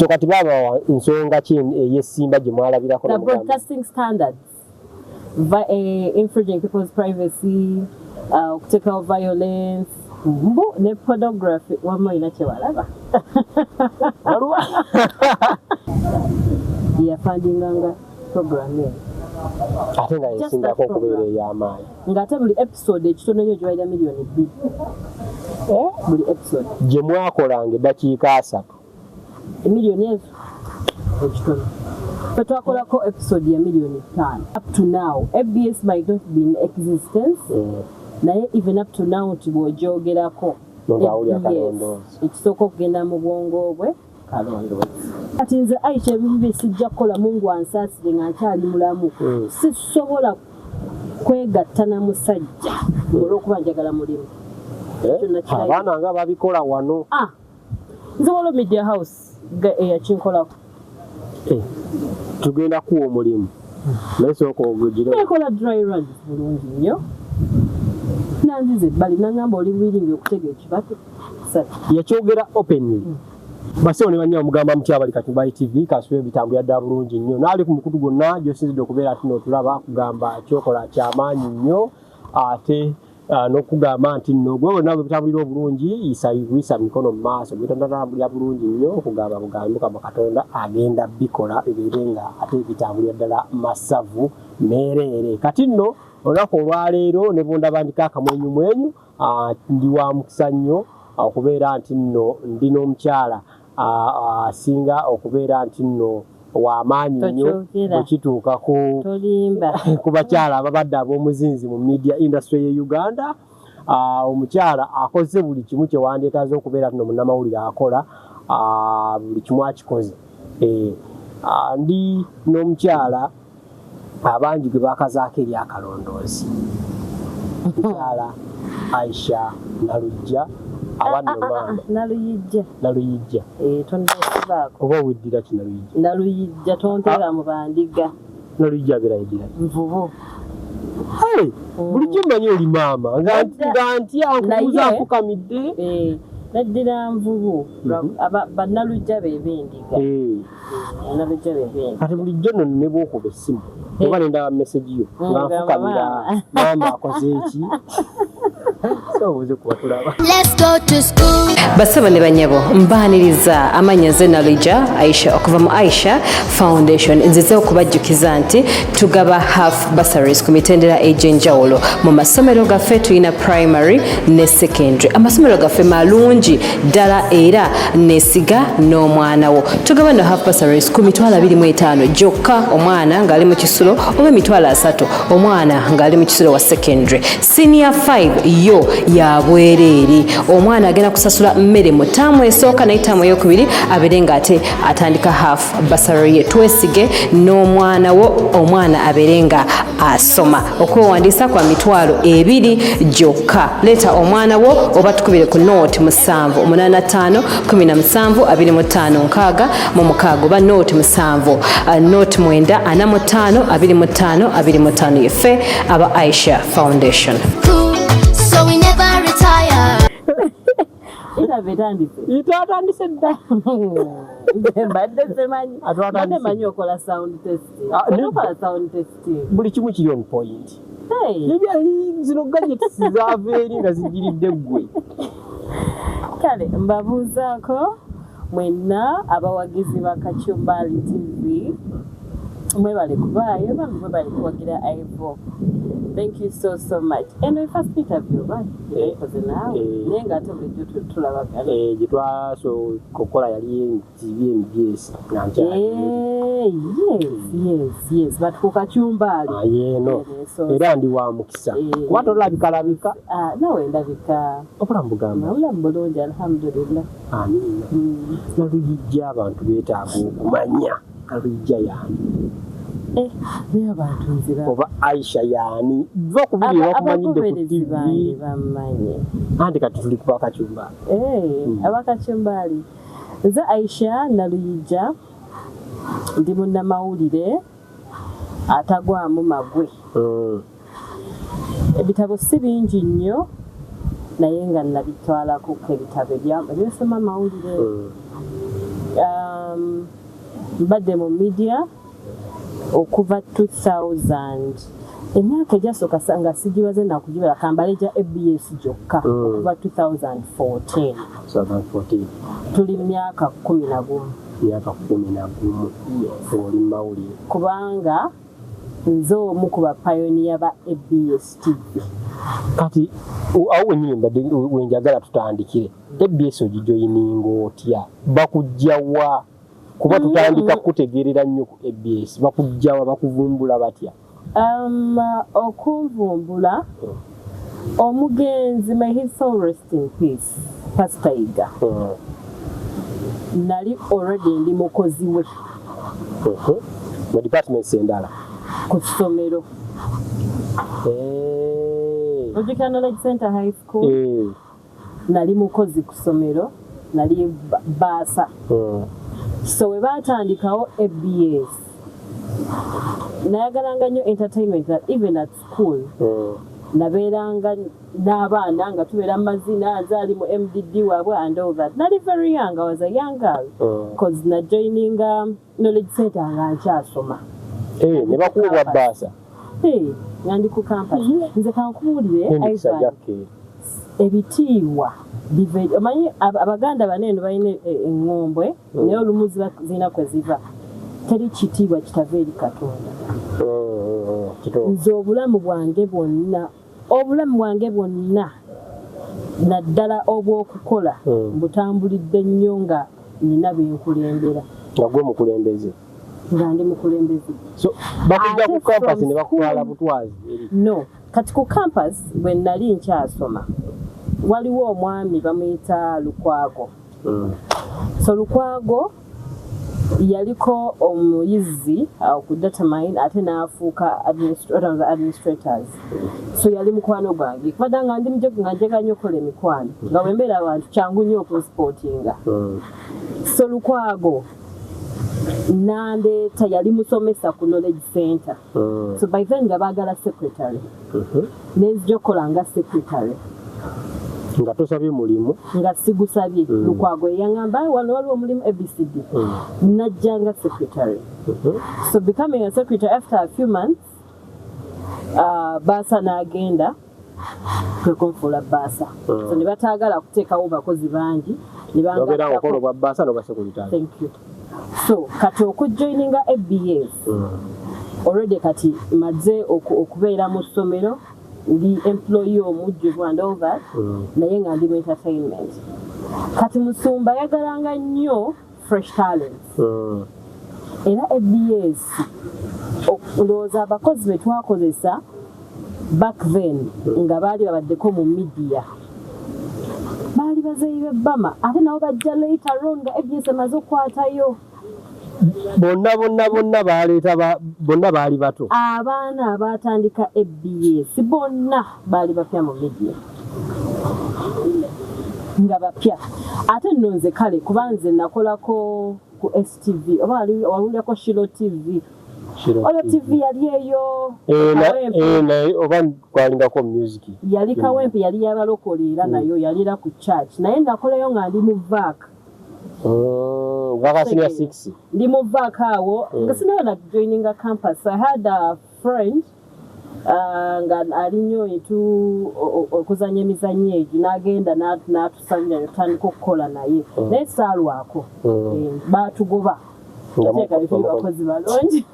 So kati baba nsonga ki ey'essimba gye mwalabirako? The Nomugamba? Broadcasting standards, infringing people's privacy, okuteekawo violence mbu ne pornography. Wamma olina kyewalaba? Waliwo. Yafundinganga program eyo. Ate nga yesingako That okubeera program. ey'amaanyi. Ng'ate buli episode ekitono nnyo gibalira 2 miliyoni buli episode. Gye mwakolanga eddakiika 30. Emiliyoni ezo ekitono. Fe twakolako episode ya 5 miliyoni. Up to now ABS might not be in existence, naye even up to now nti bw'ogyogerako Omuntu awulira ABS, kalondoozi. Ekisooka okugenda mu bwongo bwe kalondoozi. Kati nze Aisha, ebimu bye sijja kukola, Mungu ansaasire nga nkyali mulamu, sisobola kwegatta na musajja olw'okuba njagala mulimu. Eh? Ekyo nakirabye. Abaana nga babikola wano. Ah, nze waliwo media house eyakinkolako. Eh, tugenda kuwa omulimu naye sooka ogugire. Nekola dry runs bulungi nnyo, nanziza ebbali nangamba, "Oli willing okutega ekibatu?" Satu. Yakyogera openly. Basewo ne bannyo mugamba mutya abali Kachumbali TV? Kasube bitambulira ddala bulungi nnyo n'ali ku mukutu gwonna gy'osinzidde okubeera ati nootulaba, kugamba kyokola kyamaanyi nnyo, ate n'okugamba nti nno gwe wonna bwe bitambulira obulungi yisa mikono mu maaso, bwe bitatambulira bulungi nnyo okugamba bugambi Mukama Katonda agenda bikola bibeere nga ate bitambulira ddala masavu meereere. Kati nno olunaku olwaleero ne bwondaba ndiko akamwenyumwenyu, ndi wa mukisa nnyo okubeera nti nno ndi n'omukyala asinga okubeera nti nno w'amaanyi nnyo Tokyogera. bwe kituuka ku Tolimba. ku bakyala ababadde ab'omuzinzi mu media industry ye Uganda. Omukyala akoze buli kimu kye wandyetaaze okubeera nno munnamawulire akola, buli kimu akikoze. Eh, ndi n'omukyala abangi gwe bakazaako eryakalondoozi, mukyala Aisha Nalujja, aba nno maama. Naluyijja. Naluyijja. Eh, tondesibaako. Oba oweddira ki Naluyijja? Naluyijja, tonteera mu bandiga. Naluyijja abeera yeddira ki? Nvubu. Hey, bulijjo mmanyi oli maama nga nga ntya nkubuuza. Nfukamidde. Eh, naddira nvubu. Bannalujja be bendiga. Eh, Nalujja be bendiga. Kati bulijjo nno ne bwokuba essimu oba nendaba message yo nga ngamba nfukamira. maama. Maama akoze eki? So obuze kuba tulaba. Let's go to school. Basebo ne banyabo, mbaaniriza. Amannya nze Nalujja Aisha okuva mu Aisha Foundation. Nzize okubajjukiza nti tugaba half bursaries ku mitendera egy'enjawulo mu masomero gaffe. Tulina primary ne secondary. Amasomero gaffe malungi ddala era nesiga n'omwana wo. Tugaba no half bursaries ku 25,000 gyokka omwana ng'ali mu kisulo, oba 30,000 omwana ng'ali mu kisulo wa secondary. Senior 5 yo ya bwereere. Omwana agenda kusasula mmere mu taamu esooka, naye taamu eyokubiri abeere ng'ate atandika half bursary ye. Twesige n'omwana wo, omwana abeere nga asoma. Okwewandiisa kwa 20,000 gyokka. Leeta omwana wo oba tukubire ku 078 17 25 66 oba 07 09 45 25 25. Yeffe aba Aisha Foundation. School. So we never retire. Iraba etandise. Itatandise dda. Nze mbadde simanyi. Atwatandise. Mbadde manyi okola sound testing. Ah, nedda. Okola sound testing? Buli kimu kiri on point. Hey. Zino gadgets zaava eri nga zigiridde ggwe. Kale mbabuuzaako mwenna abawagizi ba Kachumbali TV, mwebale kubaayo bambi, mwebale kuwagira Ivo. Thank you so so much. Eno first interview oba gyekoze naawe? Eh. Naye ng'ate bulijjo tulabagana. Eh, gye twasooka okukola yali TV NBS nga nkyali. Eh, yes, but ku Kachumbali. Yeeno. Eh, so- Era ndi wa mukisa Eh. kuba tolabika Ah, nawe ndabika. Obulamu bugamba? Obulamu bulungi, alhamdulillah. Amiina. Naluyijja, abantu beetaaga okumanya Naluyijja yaani. Eh, naye abantu nzira Oba Aisha yaani, va ku biri bakumanyidde ku Abagoberezi TV. bange bammanyi. Anti kati tuli ku Bakacumbali. Eh, Abakacumbali, nze Aisha Naluyijja, ndi munnamawulire atagwamu magwe. Ebitabo si bingi nnyo, naye nga nabitwalako ebitabo ebyosoma amawulire. Mbadde mu media okuva 2000. Emyaka egyasooka nga sigibaze nakugibala, kambale gya ABS gyokka, okuva 2014. 2014. Tuli myaka 11. Myaka 11 oli mu mawulire. Kubanga nze omu ku bapayoniya ba ABS TV. Kati awo wenyini mbadde wenjagala tutandikire. ABS ogijoyininga otya? Bakujjawa? Kuba tutandika kutegeerera nnyo ku ABS. Bakujjawa? Bakuvumbula batya? Okunvumbula, omugenzi, may his soul rest in peace, Pastor Iga, nali already ndi mukozi we. Mu departments endala? Ku ssomero. Ojjukira Knowledge Center High School? Eh. Nali mukozi ku ssomero, nali bursar. So we baatandikawo ABS, nayagalanga nnyo entertainment, that even at school nabeeranga n'abaana nga tubeera mu mazina, nze ali mu MDD waabwe and all that. Nali very young, I was a young girl, cause najoininga Knowledge Center nga nkyasoma. Eh, ne bakuwa obwa bursar? Hey, nga ndi ku campus. Nze kankubuulire, N'emikisa Ivan, gyakkeera. Ebitiibwa biva omanyi Abaganda baneeno balina eŋŋombwe, naye olumu ziba zirina kwe ziva. Teri kitiibwa kitava eri Katonda. Kituufu. Nze obulamu bwange bwonna, obulamu bwange bwonna, naddala obw'okukola, mbutambulidde nnyo nga nina benkulembera. Nga gwe mukulembeze? Nga ndi mukulembeze. So bakujja ku Ate campus from ne bakutwala school- butwazi eri? No, kati ku campus bwe nali nkyasoma, waliwo omwami bamuyita Lukwago. So Lukwago yaliko omuyizi awo ku Datamine, ate n'afuuka one of the administrators. So yali mukwano gwange, kubadda nga ndi mujegu, nga njagala nnyo okukola emikwano, nga bwe mbeera abantu kyangu nnyo okunsupportinga. So Lukwago nandeeta, yali musomesa ku Knowledge Center. So by then nga baagala secretary, nenzija okukola nga secretary. Nga tosabye mulimu? Nga sigusabye. Lukwago yaŋŋamba, "Wano waliwo omulimu ABCD." Najja nga secretary. So becoming a secretary, after a few months, bursar n'agenda, kwe kunfuula bursar. So ne bataagala kuteekawo bakozi bangi ne Nobeera nga okola bangattako. obwa bursar n'obwa secretary. Thank you. So kati okujoininga ABS, already kati maze okubeera mu ssomero, ndi employee omujjuvu and all that, naye nga ndi mu entertainment. Kati Musumba yagalanga nnyo fresh talents. Era ABS, ndowooza abakozi be twakozesa back then nga baali babaddeko mu media, baali bazeeyi b'ebbama, ate nabo bajja later on nga ABS emaze okukwatayo. Bonna bonna bonna baleeta bonna baali bato? Abaana abatandika ABS bonna baali bapya mu media, nga bapya. Ate nno nze kale, kuba nze nakolako ku STV, oba wawulirako Shilo TV? Shilo Oyo TV. TV yali eyo Eh, Kawempe. Eh, naye oba twalingako music. Yali Kawempe, yali yabalokole, era nayo yali era ku church, naye nakolayo nga ndi mu vac. Vaka senior six. Ndi mu vac awo, nga sinayo na joininga campus. I had a friend, nga ali nnyo into okuzanya emizannyo egyo, n'agenda n'atusabira ne tutandika okukola naye, naye saalwako. Eh, baatugoba. Nga Ate kati tuli bakozi balungi,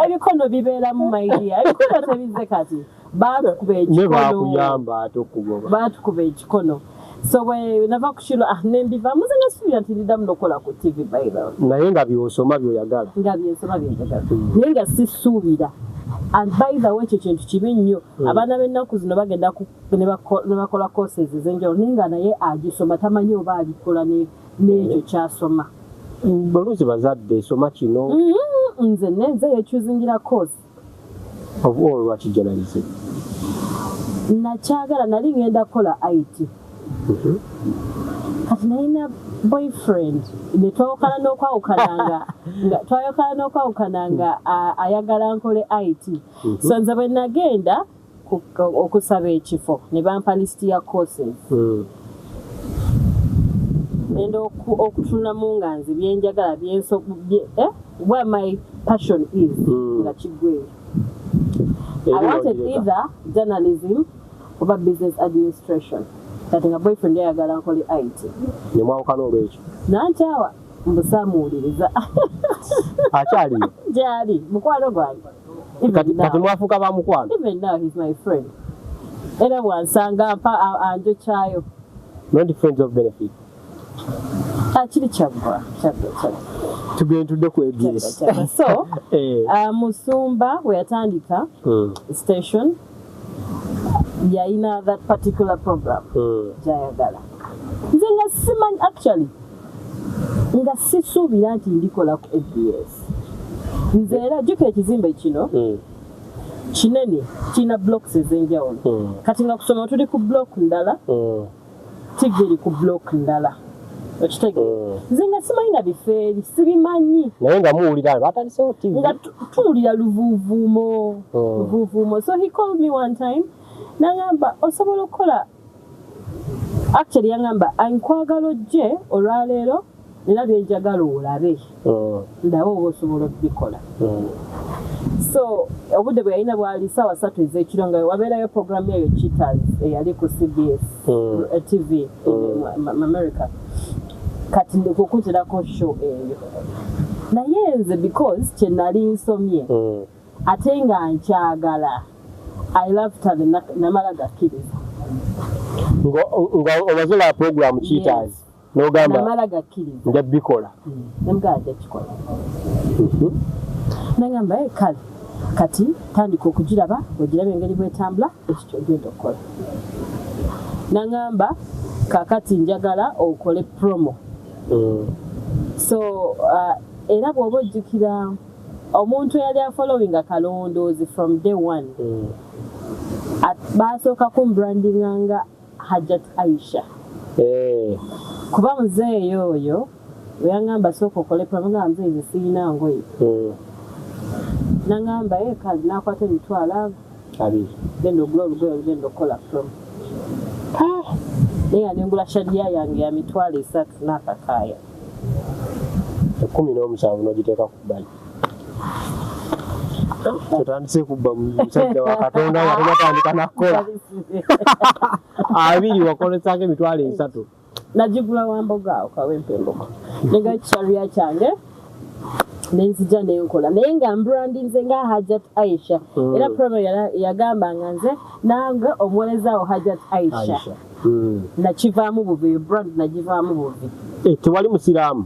ebikono bibeeramu maidia, ebikono tebizze. Kati baatukuba Ne ekikono. bakuyamba ate okugoba? Baatukuba ekikono. So bwe nava ku kiro, ah, nembiva muze, nasuubira nti ndiddamu nokukola ku TV, by the way. Naye nga byosoma byoyagala? Nga byensoma byenjagala, naye nga sisuubira. And by the way, ekyo kintu kibi nnyo. Abaana b'ennaku zino bagenda ne bakola courses ez'enjawulo, naye nga naye agisoma tamanyi oba abikola n'ekyo kyasoma. Oluusi bazadde, soma kino. Nze nenze yechuzingira course. Of all, lwaki journalism? Nakyagala, nali ngenda kukola IT. Kati nalina boyfriend, ne twawukana n'okwawukana, nga twayawukana n'okwawukana nga ayagala nkole IT. So nze bwe nagenda okusaba ekifo, ne bampa list ya courses. Ngenda okutunulamu nga nze byenjagala where my passion is nga kiggweyo. I wanted either journalism oba business administration. Kati nga boyfriend yayagala nkole IT. Nemwawukana olwekyo? Nankyawa, mbusaamuwuliriza. Akyaliyo? Gyali, mukwano gwange. Even Kati now. Kati mwafuuka ba mukwano? Even now he's my friend, era bwansanga mpa anjokyayo. Not friends of benefit? Akiri kyaggwa, kyaggwa, kyaggwa. Tugende tudde ku ABS. Kyaggwa. So musumba we yatandika station, yalina that particular program gyayagala. Nze nga simanyi, actually nga sisuubira nti ndikola ku ABS. Nze era jjukira ekizimbe kino kinene, kirina blocks ez'enjawulo. Kati nga kusoma tuli ku block ndala, TV eri ku block ndala, okitegeera? Nze nga simanyi na bifo eri, sibimanyi. Naye nga muwulira batandisewo TV. Nga tuwulira luvuuvuumo. Luvuuvuumo. So he called me one time, nangamba osobola okukola, actually yangamba nkwagala ojje olwaleero, nina byenjagala olabe, ndabe oba osobola okubikola. So obudde bwe yalina bwali saawa 3 ez'ekiro, nga wabeerayo programu eyo Cheaters eyali ku CBS TV mu America. Kati ndikukutirako show eyo, naye nze because kye nali nsomye ate nga nkyagala, I love talent, namala gakkiriza. Nga omaze la program Cheaters, n'ogamba Namala gakkiriza. Nja bikola. Nemugala ajja kikola. Nagamba, "Kale kati tandika okugiraba, ogiraba engeri bwetambula, ekyo kyogenda okukola." Nagamba kakati njagala okole promo. So era bw'oba ojjukira omuntu eyali afollowinga Kalondoozi from day one, basooka kumbrandinga nga Hajat Aisha. Kuba muzeeyi oyo weyangamba sooka okole promo, nga muzeeyi nze siyina ngoye. Nangamba ye kale, nakwata 20,000. 20. Genda ogula olugoye olugenda okukola promo, naye nga nengula shadiya yange ya 30,000 n'akakaaya. 17 n'ogiteeka ku bbali. Totandise kubba musajja wa Katonda nga tonatandika nakukola. 20 wakolesako 30,000. Nagigula wamboga awo Kawempe Embogo, nenga ekisharia kyange nenzija nenkola, naye nga mbrandinze nga Hajat Aisha. Era promo yagamba nga nze nange omuweereza wo Hajat Aisha. Aisha. Nakivaamu buvi, brand nagivaamu buvi. Eh, tewali musiraamu?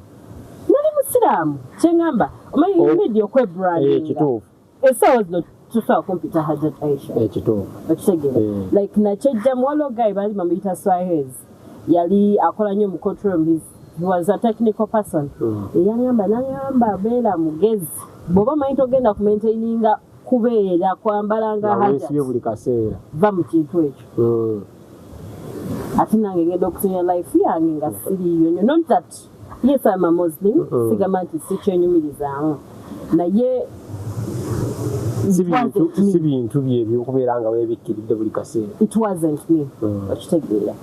Nali musiraamu, kyeŋŋamba omanyi media okwebrandinga. Kituufu. Essaawa zino tusobola kumpita Hajat Aisha. Kituufu. Okitegeera? Like nakyejjamu. Waliwo guy baali bamuyita Swahez, yali akola nnyo mu control room. He was a technical person. Eyaŋŋamba, naŋŋamba beera mugezi, bw'oba manyi togenda kumaintaininga kubeera kwambala nga Nga weesibye Hajat, buli kaseera. Va mu kintu ekyo. Ate nange ngenda okusinya life yange nga siriiyo nnyo. Not that, yes, I'm a Muslim. Sigamba nti sikyenyumirizaamu, naye Si it wasn't bintu me. Si bintu bye ebyokubeera nga weebikkiridde buli kaseera. It wasn't me. Okitegeera?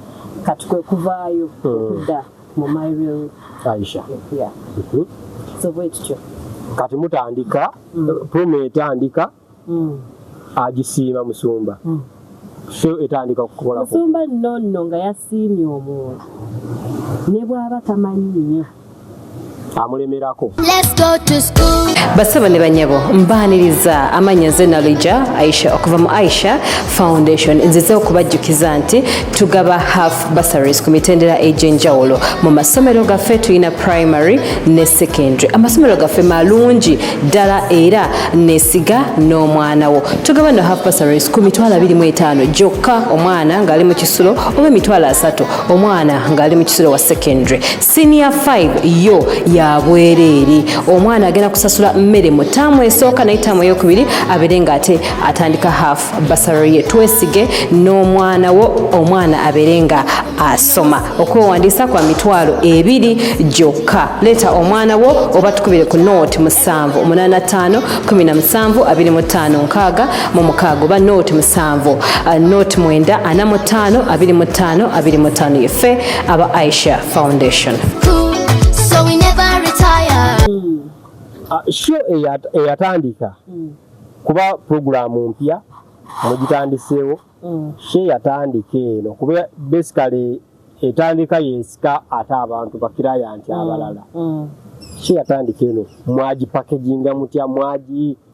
Kati kwe kuvaayo okudda mu my real Aisha. Yeah. So bwe kityo. Kati mutandika promo, etandika, agisiima musumba, so etandika kukola. Musumba nno nno nga yasiimye omuntu, ne bw'aba tamanyi nnyo, Amulemerako. Let's go to school. Basebo ne banyabo, mbaaniriza. Amannya nze Nalija Aisha okuva mu Aisha Foundation. Nzize okubajjukiza nti tugaba half bursaries ku mitendera egy'enjawulo mu masomero gaffe. Tulina primary ne secondary. Amasomero gaffe malungi ddala era nesiga n'omwana wo. Tugaba no half bursaries ku 25,000 gyokka omwana ng'ali mu kisulo, oba 30,000 omwana ng'ali mu kisulo wa secondary. Senior 5 yo ya Ya bwereere. Omwana agenda kusasula mmere mu ttaamu esooka, naye ttaamu eyokubiri abeere nga ate atandika half bursary ye. Twesige n'omwana wo, omwana abeere nga asoma. Okwewandiisa kwa 20,000 gyokka. Leeta omwana wo oba tukubire ku 0 7 8 5 17 25 66 oba 0 7 0 9 45 25 25. Yeffe aba Aisha Foundation. School, so we never retire. Ah, show eyatandika kuba puroguramu mpya mugitandiseewo. Show eyatandika eno, kuba basically etandika yesika ate abantu ba client abalala. Show eyatandika eno mwagipackaginga mutya?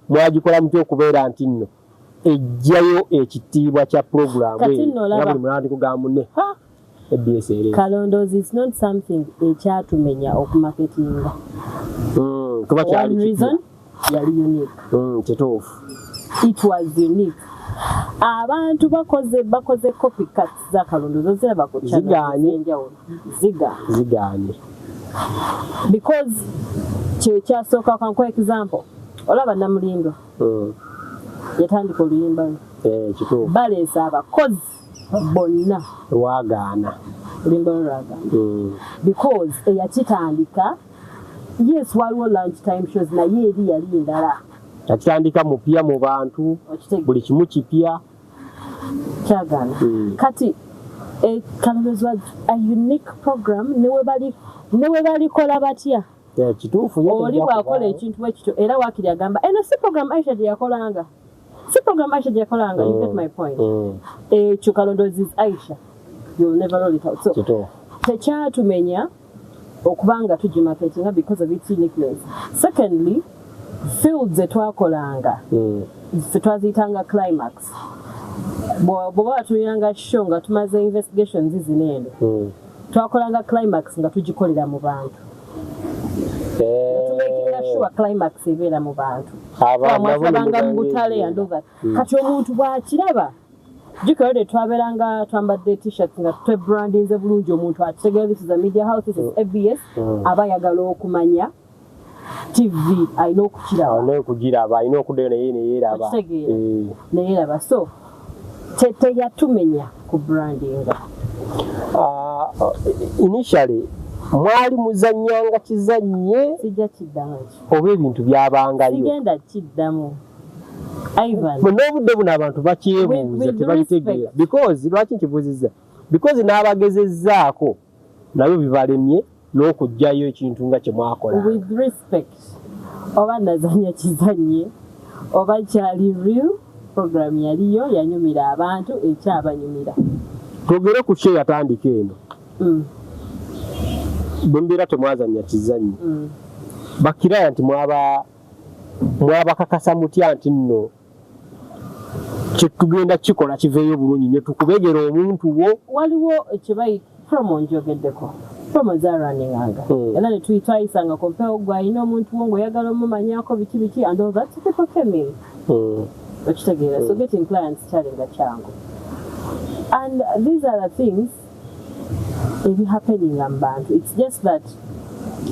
Mwagikola mutya okubeera nti nno ejjayo ekitiibwa kya puroguramu Kati eyo nno olaba- nga buli mulala gamba munne, "Ha, ABS era." Kalondoozi is not something ekyatumenya okumarketinga. Kuba kyali One kipya. reason, yali unique. Kituufu. It was unique. Abantu bakoze copycats za Kalondoozi, oziraba ku channel Zigaanye. ez'enjawulo, zigaanye. Zigaanye. Because kyekyasooka. Kankuwa example, olaba Namulindwa yatandika oluyimba lwe, Kituufu. baleesa abakozi bonna, lwagaana. Oluyimba lwe lwagaana because eyakitandika, yes, waliwo lunch time shows, naye eri yali ndala. Yakitandika mupya mu bantu. Okitegeera? Buli kimu kipya. Kyagaana. Kati Kalondoozi was a unique program, ne we balikola batya, Kituufu ye oli tejja bw'akola kubaawo. ekintu bwe kityo, era waakiri agamba, "Eno si program Aisha gye yakolanga, si program Aisha gye yakolanga." You get my point? Ekyo Kalondoozi is Aisha, you'll never roll it out. So tekyatumenya okuba nga tugimarketinga because of its uniqueness. Secondly, fields zetwakolanga, ffe twaziyitanga climax. Bw'oba watuliranga show nga tumaze investigations zino eno, twakolanga climax nga tugikolera mu bantu, tumakinga sure climax ebeera mu bantu. Abantu nabo ne Mwasabanga mu butale muganga and all that. Kati omuntu bw'akiraba, jjukira lwe twabeeranga twambadde T-shirt nga twebrandinze bulungi, omuntu akitegeera this is a media house, this is ABS. Aba ayagala okumanya TV, alina okukiraba. Alina okugiraba, alina okuddayo naye neyeeraba. Okitegeera? Neyeraba. So teyatumenya ku brandinga. Ah, initially mwali muzannyanga kizannye Sijja kiddamu ekyo. oba ebintu byabangayo? Sigenda kiddamu, Ivan. N'obudde buno abantu bakyebuuza, With tebabitegeera. respect. Because lwaki nkibuuzizza? Because n'abagezezzaako nabyo bibalemye n'okuggyayo ekintu nga kye mwakola. With respect, oba nazanya kizanye oba kyali real, program yaliyo, yanyumira abantu, ekyabanyumira. Twogere ku kyo yatandika eno. Bwe mbeera temwazannya kizannyo, ba client mwaba mwabakakasa mutya nti nno kyetugenda kikola kiveeyo bulungi nnyo, tukubegera omuntu wo? Waliwo kyebayi promo, njogeddeko promo zarunninganga, era ne twayisanga kompewo, gwe alina omuntu wo ng'oyagala omumanyako biki biki and all that. So people came in. Okitegeera? So getting clients kyalinga kyangu, and these are the things ebihappeninga mu bantu. It's just that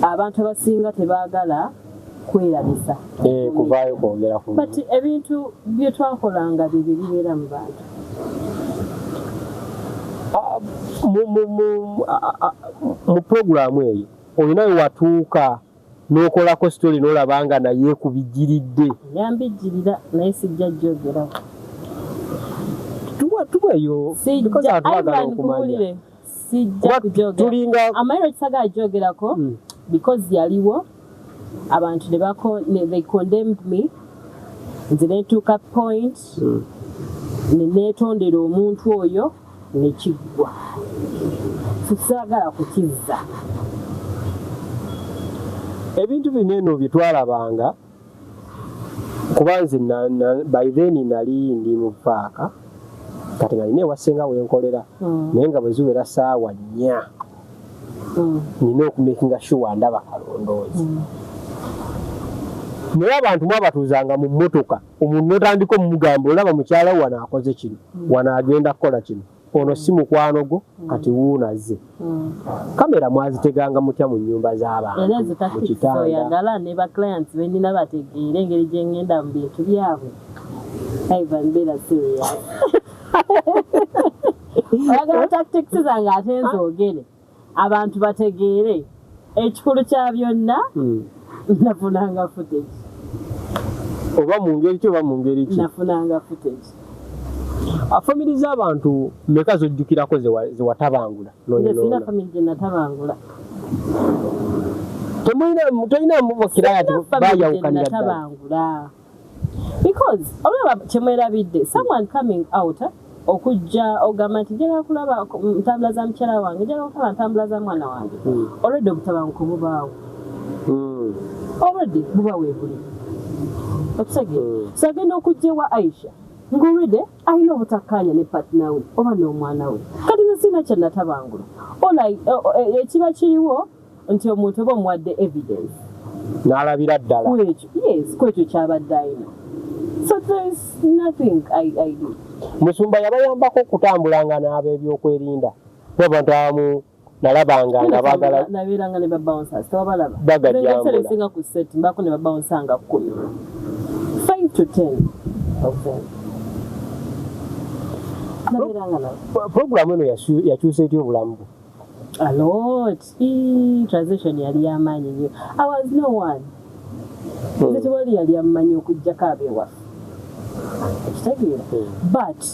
abantu abasinga tebaagala kwerabisa. Kuvaayo kwogera ku But ebintu bye twakolanga bye bibeera mu bantu. Mu puroguramu eyo olina we watuuka n'okolako story n'olaba nga naye kubigiridde? Yambijjirira, naye sijja jjogerawo. Tuweeyo because Sijja. abantu baagala Ivan, okumanya. nkubuulire, sijja Kuba kujogera. tulinga Amayiro kisagala gyogerako because yaliwo abantu ne bako ne they condemned me, nze netuuka point ne neetondera omuntu oyo nekiggwa. Sisaagala kukizza. Ebintu bino eno bye twalabanga, kuba nze by then nali ndi mu paaka, kati nga nina ewasenga wenkolera, naye nga bwe ziwera saawa 4 nina okumakinga sure ndaba Kalondoozi. Naye abantu mwabatuuzanga mu mmotoka, omuntu notandika omugamba, olaba mukyala wo wano akoze kino, wano agenda kukola kino. Ono si mukwano gwo, kati wuunazze. Kamera mwaziteganga mutya mu nnyumba z'abantu? Era ezo Mu tactics kitanda? Oyagala ne ba clients benina bategeere engeri gye ngenda mu bintu byabwe. Ivan, beera serious. Oyagala tactics zange ate nzoogere abantu bategeere ekikulu kya byonna? Nafunanga footage. Oba mu ngeri ki, oba mu ngeri ki? Nafunanga footage. Family z'abantu meka zojjukirako zewatabangula? Nze sirina family gye natabangula. Tolina mukiraya ti Sirina family gye bayawukanira ddala? natabangula, because olaba kyemwerabidde, someone coming out okujja ogamba nti njagala kulaba ntambula za mukyala wange, njagala kulaba ntambula za mwana wange, already obutabanguko bubaawo. Already buba weebuli, okitegeera? So agenda okujja ewa Aisha nga already alina obutakkaanya ne partner we oba n'omwana we. Kati nze sirina kyenatabangula. Ekiba kiriwo nti omuntu oba omuwadde evidence N'alabira ddala. Kwekyo, yes, kwekyo kyabadde alina. So there is nothing I do. Musumba yabayambako okutambulanga n'ab'ebyokwerinda, kuba abantu abamu nalabanga nga baagala Nabeeranga ne babouncers, tewabalaba? Bagajambula. Ebiseera ebisinga ku set mbako ne babouncer nga 10, 5 to 10 of them nabeeranga nabo. Puroguramu eno yakyusa etya obulamu bwo? A lot. Transition yali yamaanyi nnyo. I was no one. Nze tewali yali ammanyi okuggyako ab'ewaffe, ekitegeera? But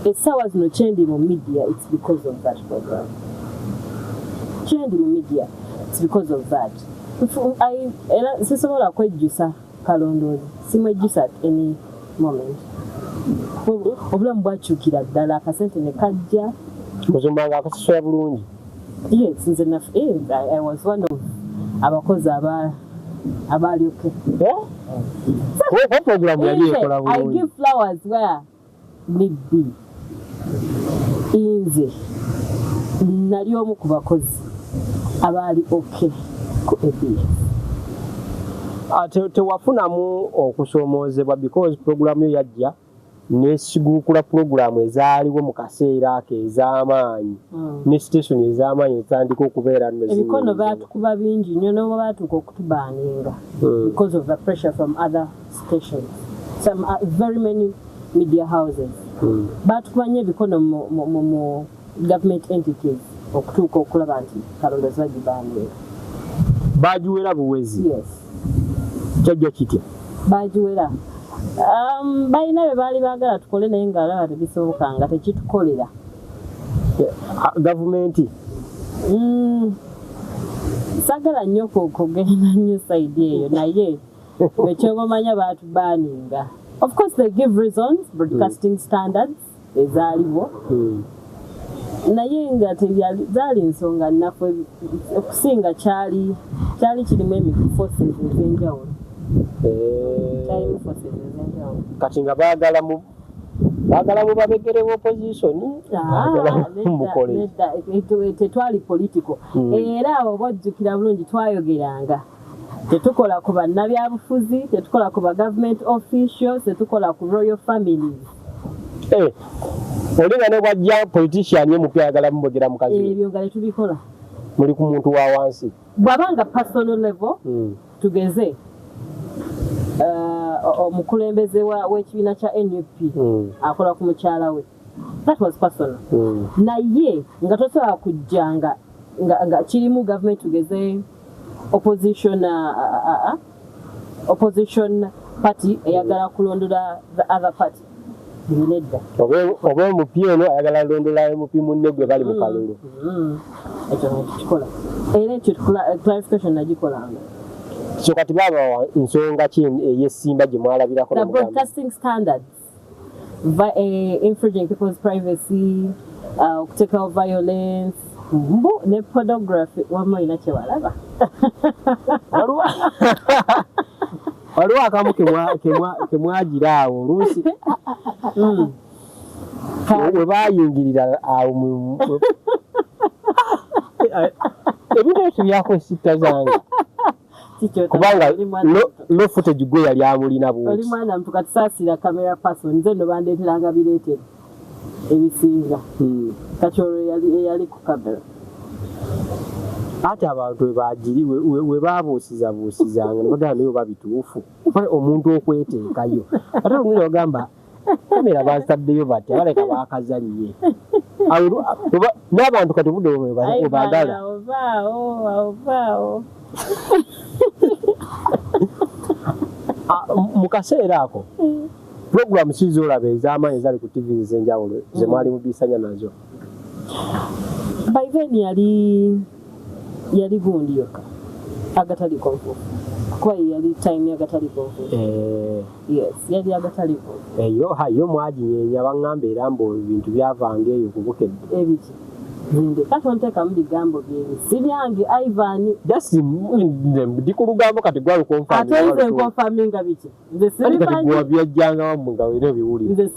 essaawa zino kyendi mu media, it's because of that program. Kyendi mu media, it's because of that. Era sisobola kwejjusa Kalondoozi, simwejjusa at any moment. Obulamu bwakyukira ddala, akasente ne kajja. Musumba nga akasasula bulungi? Yes, nze I was one of abakozi abaali okay. Eh? Kuba puroguramu yali ekola I bulungi. give flowers where need be. Nze nali omu ku bakozi abaali okay ku ABS. Ah, tewafunamu okusoomoozebwa because puroguramu yo yajja nesiguukula puroguramu ezaaliwo mu kaseera ako ez'amaanyi ne station ez'amaanyi ezitandika okubeera nno Ebikono zinyumizibwa. baatukuba bingi nnyo, noba baatuuka okutubaninga because of the pressure from other stations, some very many media houses. Baatukuba nnyo ebikono mu government entities okutuuka okulaba nti Kalondoozi bagibaninga. Bagiwera buwezi? Yes. Kyajja kitya? Bagiwera. Balina bye baali baagala tukole, naye ng'alaba tebisoboka, nga tekitukolera. Ah, gavumenti? Saagala nnyo kugenda nnyo side eyo, naye ekyobamanya baatubaninga. Of course they give reasons, broadcasting standards ezaaliwo, naye nga zaali nsonga nnafu. Okusinga kyali kirimu forces ez'enjawulo. Kyalimu forces ez'enjawulo. Kati nga baagala mu babegere opposition? Ah, baagala nedda, mukole? Nedda, tetwali political. Era abo bojjukira bulungi, twayogeranga tetukola ku bannabyabufuzi, tetukola ku ba government officials, tetukola ku royal families. Eh, oli nga ne bwajja politician ye mupya ayagala mubogera mukazi we. Ebyo nga tetubikola. Muli ku muntu wa wansi. Bw'abanga personal level, tugeze omukulembeze w'ekibiina kya NUP akola ku mukyala we, that was personal. Naye nga tosobola kujja nga kirimu government, tugeze opposition party eyagala kulondola the other party, nedda. Oba omupi ono ayagala londola omupi munne gwe bali mu kalulu. Ekyo nga tukikola, era ekyo clarification nagikolanga. So kati baaba nsonga ki ey'essimba gye mwalabirako The nemugamba? broadcasting standards, infringing people's privacy, okuteekawo violence mbu ne pornography. Wamma olina kyewalaba? Waliwo akamu kemwagira awo oluusi we bayingirira awo ebintu ebyo tebyako sitta zange, kubanga no footage gwe yali amulina Oli bwoti. mwana mutu, katisaasira camera person. Nze nno bandeeteranga bireetere. Ebisinga kati olwo eyali ku kamera. Ate abantu webagiri we babuusizabuusizanga ne bagamba, naye oba bituufu? Kale omuntu okweteekayo, ate olumira bagamba kamera bazitaddeyo batya, baleka bakazannye. Awo n'abantu kati obudde bwe baagala. Ovaawo, ovaawo. Ah, mu kaseera ako puroguramu si zolaba ez'amaanyi ezali ku TV ez'enjawulo ze mwali mubisanya nazo? By then yali gundi yokka, agataliiko nfuufu, kuba ye yali time y'agataliiko nfuufu. Yes, yali agataliiko nfuufu. Eyo ha yo mwaginyeenya, baŋŋamba era mbu ebintu byavanga eyo ku Bukedde. Ebiki? Nze kati onteekamu bigambo byebi, si byange, Ivan. Just nze ndi ku lugambo, kati gwalukonfa. Ate nze nkonfaminga biki? Nze kati kati sibimanyi. Gwe byajjanga wammwe nga era obiwulira. Nze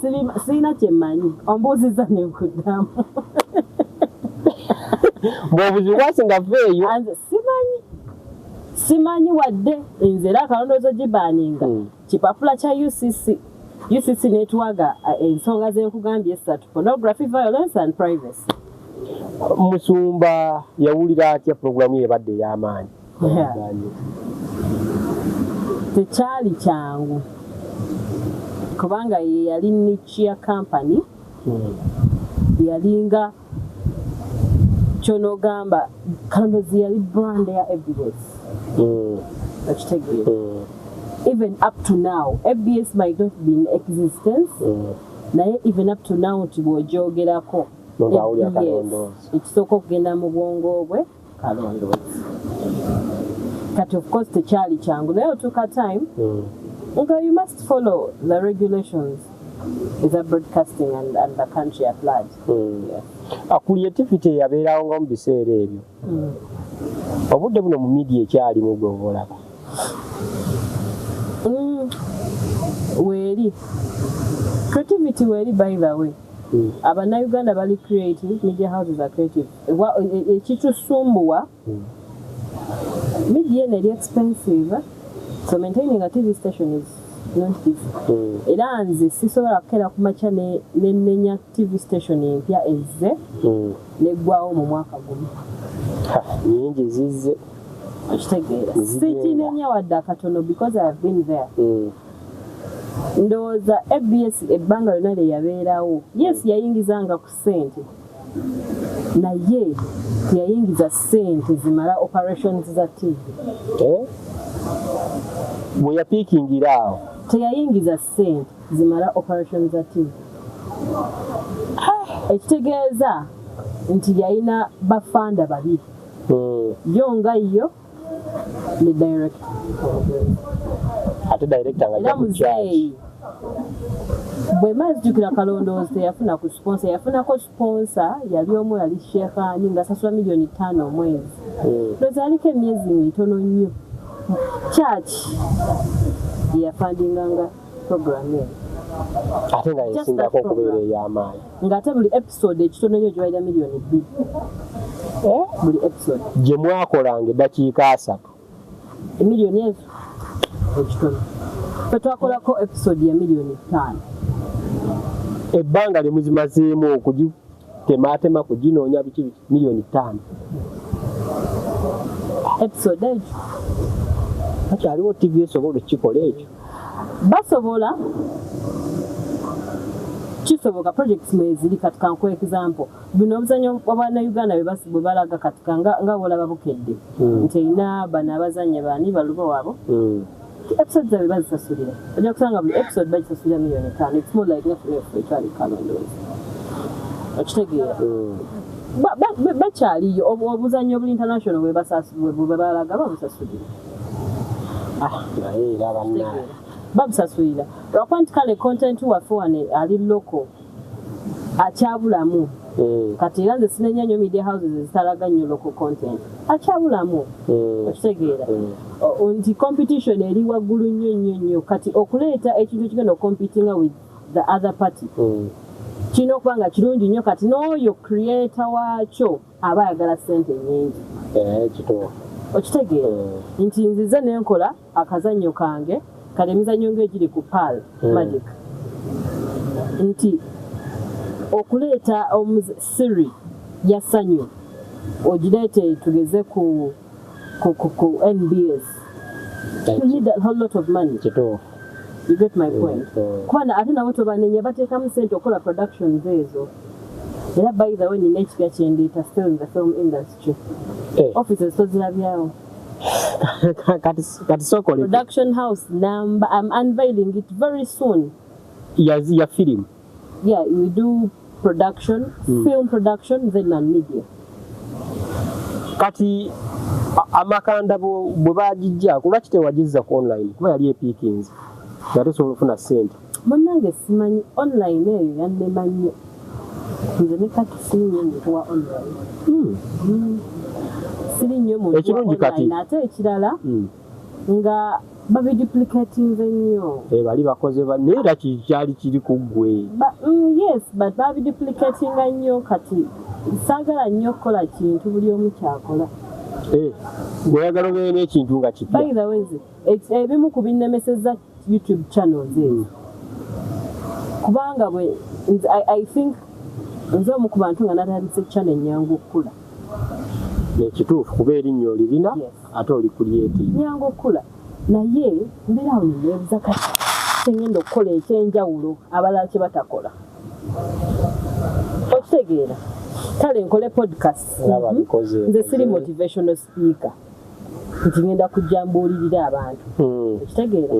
sirina kyemmanyi, ombuuziza nenkuddamu. Bw'obuzibu bwasinga va eyo. Nze simanyi wadde nze era akalondoozo gibaninga kipapula kya UCC. UCC netwaga ensonga zenkugambye esatu: pornography, violence and privacy. Musumba yawulira atya puroguramu ye ebadde ey'amaanyi? Yeah. Tekyali kyangu kubanga ye yali niche ya company. Yalinga kyonogamba Kalondozi yali brand ya ABS. Okitegeera? Even up to now ABS might not be in existence, naye even up to now nti bw'ogyogerako Omuntu awulira ABS, Kalondoozi. Ekisooka okugenda mu bwongo bwe Kalondoozi. Kati of course tekyali kyangu, naye otuuka time nga you must follow the regulations eza broadcasting and the country at large. Yeah. Creativity eyabeerawo nga mu biseera ebyo, obudde buno mu media ekyalimu gwe oba olaba? Weeri creativity, weeri. By the way, Abannayuganda bali creative, media houses are creative. Ekitusumbuwa, media eno eri expensive, so maintaining a TV station is not easy. Era nze sisobola kukeera ku makya nenenya TV station empya ezze neggwawo mu mwaka gumu. Ha, nyingi zizze. Okitegeera? Zigenda. Sikinenya wadde akatono because I have been there. Ndowooza ABS ebbanga lyonna lye yabeerawo, yes, yayingizanga ku ssente, naye teyayingiza ssente zimala operations za TV. Eh? Bwe yapiikingira awo. Teyayingiza ssente zimala operations za TV, ekitegeeza nti yalina bafanda babiri, yo nga yo ne director. Ate director nga Era ajja ku charge. Muzeeyi bwe mazijukira Kalondoozi teyafuna ku sponsor, yafunako sponsor yali omu, yali Shekhani, ng'asasula miliyoni 5 omwezi. Ndowooza yaliko emyezi mitono nnyo. Church yafandinganga program eyo. Ate nga yesingako okubeera ey'amaanyi. Ng'ate buli episode ekitono nnyo gibalira miliyoni 2 buli episode. Gye mwakolanga eddakiika 30. Emiliyoni ezo ekitono, fe twakolako episode ya miliyoni 5. Ebbanga lye muzimazeemu okugitemaatema, kuginoonya, biki biki, miliyoni 5. Episode egyo. Akyaliwo TV esobola okukikola ekyo? Basobola, kisoboka. Projects mweziri. Kati kankuwa example, buno obuzanyo bwabannayuganda bwe balaga kati nga bolaba Bukedde nti erina bano abazanya bani baluba waabo, episode zaabwe bazisasulira, ojja kusanga buli episode bagisasulira miliyoni 5. It's more like naffe ekyali Kalondoozi, okitegeera? Bakyaliyo obuzanyo obuli international bwe balaga babusasulira. Ah, naye era bannaye. Babusasulira lwakuba nti kale content waffe wano ali local akyabulamu. Kati era nze sinenya nnyo media houses ezitalaga nnyo local content akyabulamu. Okitegeera? Nti competition eri waggulu nnyo nnyo nnyo. Kati okuleeta ekintu ekigenda ocompetinga with the other party kirina okuba nga kirungi nnyo. Kati n'oyo creator waakyo aba ayagala ssente nnyingi. Eh, kituufu. Okitegeera? Nti nzize nenkola akazannyo kange, kati emizannyo ng'egiri ku Pearl Magic, nti Okuleeta series ya Sanyu ogireete tugeze ku NBS, you need a whole lot of money. You get my point? Kuba ate nabo tobanenya, bateekamu sente okukola productions ezo. Era by the way, nina ekipya kyendeeta still in the film industry. Offices tozirabyawo? Kati sooka. Production house number, I'm unveiling it very soon. Ya firimu? Yeah, we do production, film production, then and media. Kati amakanda bwe bagijja, lwaki tewagizza ku online? Kuba yali epiikinze nga tosobola okufuna ssente. Munnange, simanyi, online eyo yannema nnyo. Nze ne kati siri nnyo muntu wa online. Siri nnyo muntu wa Ekirungi kati- online. Ate ekirala nga babiduplicatinze nnyo. Eh, bali bakoze naye era kyali kiri ku ggwe. Yes, but babiduplicatinga nnyo. Kati saagala nnyo okukola kintu buli omu kyakola. Eh, bw'oyagala obeere n'ekintu nga kipya. By the way, nze ebimu ku binnemesezza YouTube channels ezo, kubanga bwe nze I think nze omu ku bantu nga natandise channel ennyangu okukula. Ekituufu, kuba erinnya olirina. Ate oli creative. Nyangu okukula, naye mbeera awo neneebuza, kati kyengenda okukola ekyenjawulo abalala kye batakola, okitegeera? Kale nkole podcast. Nga babikoze. Nze siri motivational speaker nti ngenda kujja mbuulirira abantu. Okitegeera?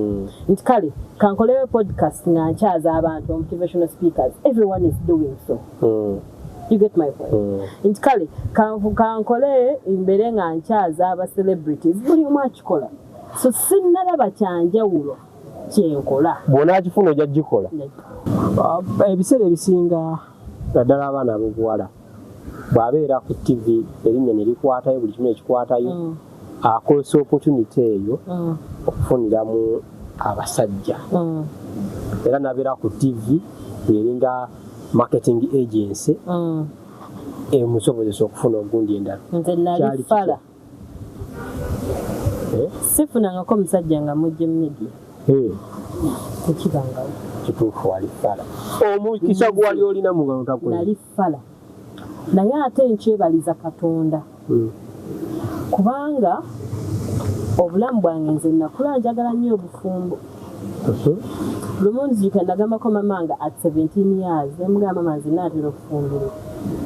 Nti kale kankoleyo podcast nga nkyaza abantu, motivational speakers, everyone is doing so. You get my point? Nti kale kankole mbeere nga nkyaza aba celebrities, buli omu akikola. So sinnalaba kyanjawulo kyenkola. Bw'onaakifuna ojja gikola. Ah, ebiseera ebisinga, naddala abaana ab'obuwala, bw'abeera ku TV, erinnya ne likwatayo, buli kimu ekikwatayo, akozesa opportunity eyo okufuniramu abasajja. Era n'abeera ku TV ng'eringa marketing agency emusobozesa okufuna ogundi endala. Nze nali Kyali fala. Eh? Sifunangako omusajja nga mujje mu media. Tekibangawo. Kituufu, wali fala. Omukisa gwe wali olina mu ngalo takwezi. Nali fala, naye ate nkyebaliza Katonda, kubanga obulamu bwange, nze nakula njagala nnyo obufumbo. Lumu nzijukira nagambako mama nga at 17 years, nemugamba, "Mama, nze naatera okufumbirwa."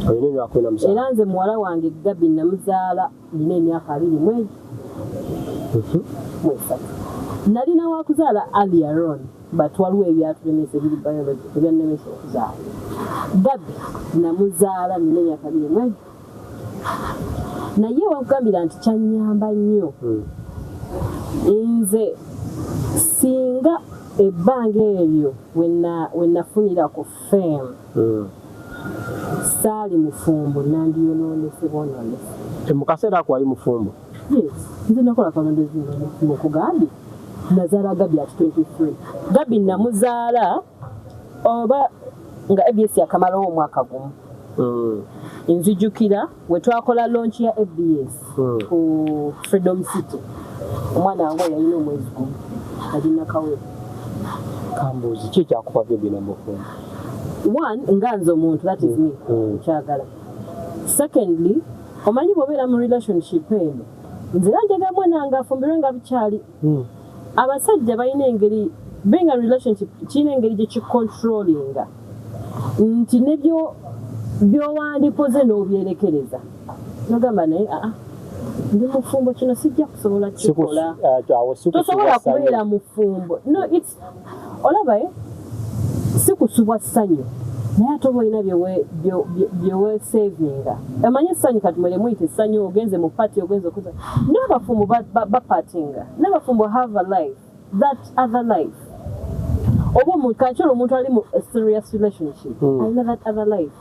Olina emyaka 17. Era nze muwala wange Gabi namuzaala nina emyaka 23. Nalina wakuzaala earlier on, but waliwo ebyatulemesa ebiri biology ebyannemesa okuzaala. Gabi namuzaala nina emyaka 21, naye wakugambira nti kyanyamba nnyo. Nze singa ebbanga eryo wenafunira ku fame, saali mufumbo, nandiyononese bwononese. Mu kaseera ako wali mufumbo? Yes, nze nakola kalondezi nga okugambye nazaala Gabi at 23. Gabi namuzaala oba nga ABS yakamalawo omwaka gumu. Nzijukira we twakola launch ya ABS ku Freedom City, omwana wange oyo yalina omwezi gumu, alina kawere. Kambuuzi, ki ekyakupa byo byonna mu bufumbo? One, nga nze omuntu, that is me, nkyagala. Secondly, omanyi bw'obeera mu relationship eno, nze era njagala mwana wange afumbirwe nga bukyali. Abasajja balina engeri, being a relationship kirina engeri gye kicontrollinga nti nebyo byowandikoze n'obyerekereza, nogamba, "Naye aa, ndi mufumbo, kino sijja kusobola kikola." Awo si Tosobola kusubwa ssanyu. Kubeera mufumbo, no, it's olaba, eh? Si kusubwa ssanyu, naye ate oba olina byewesavinga. Omanyi essanyu kati mwere muyita essanyu, ogenze mu party, ogenze okuza n'abafumbo, bapartyinga n'abafumbo, have a life, that other life. Oba omuntu kakyolo, omuntu ali mu a serious relationship, alina that other life.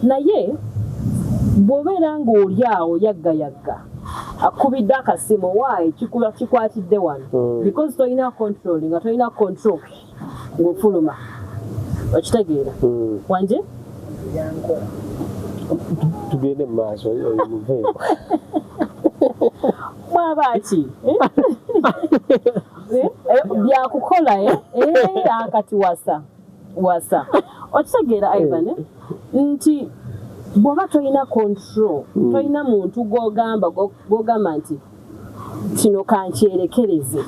Naye bw'obeera ng'oli awo yaggayagga, akubidde akasimu, waayi kikuba kikwatidde wano, because tolina control, nga tolina control ng'ofuluma, okitegeera? Wanje. Tugende mu maaso, oyo muveeko. Mwaba ki? Eh? Eh, byakukola, eh? Eh, akati wasa wasa, okitegeera, Ivan, eh? Nti bw'oba tolina control, tolina muntu gw'ogamba nti kino kankyerekereze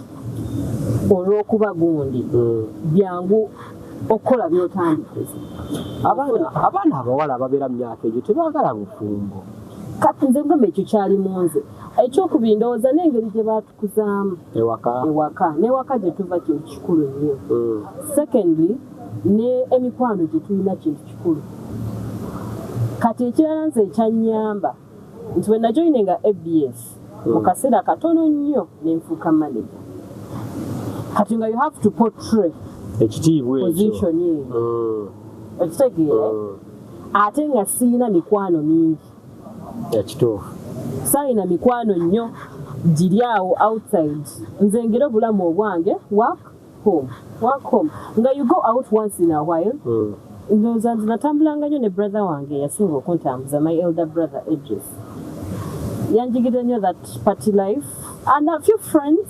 olw'okuba gundi, byangu okukola by'otandikoze. Abaana abawala ababeera mu myaka egyo tebaagala bufumbo. Kati nze ngamba ekyo kyali mu nze. Ekyokubiri, ndowooza n'engeri gye baatukuzaamu ewaka. Ewaka, n'ewaka gye tuva kintu kikulu nnyo. Secondly, ne emikwano gye tulina kintu kikulu. Kati ekirala nze ekyannyamba nti bwe najoininga ABS, mu kaseera katono nnyo nenfuuka manager. Kati nga you have to portray ekitiibwa ekyo. Position eyo, okitegeera? Ate nga siina mikwano mingi. Ekituufu. Saayina mikwano nnyo giri awo outside. Nze ngera obulamu obwange work, home, work, home, nga you go out once in a while. Ndowooza nze natambulanga nnyo ne brother wange yasinga okuntambuza, my elder brother Idris. Yanjigirira nnyo that party life and a few friends,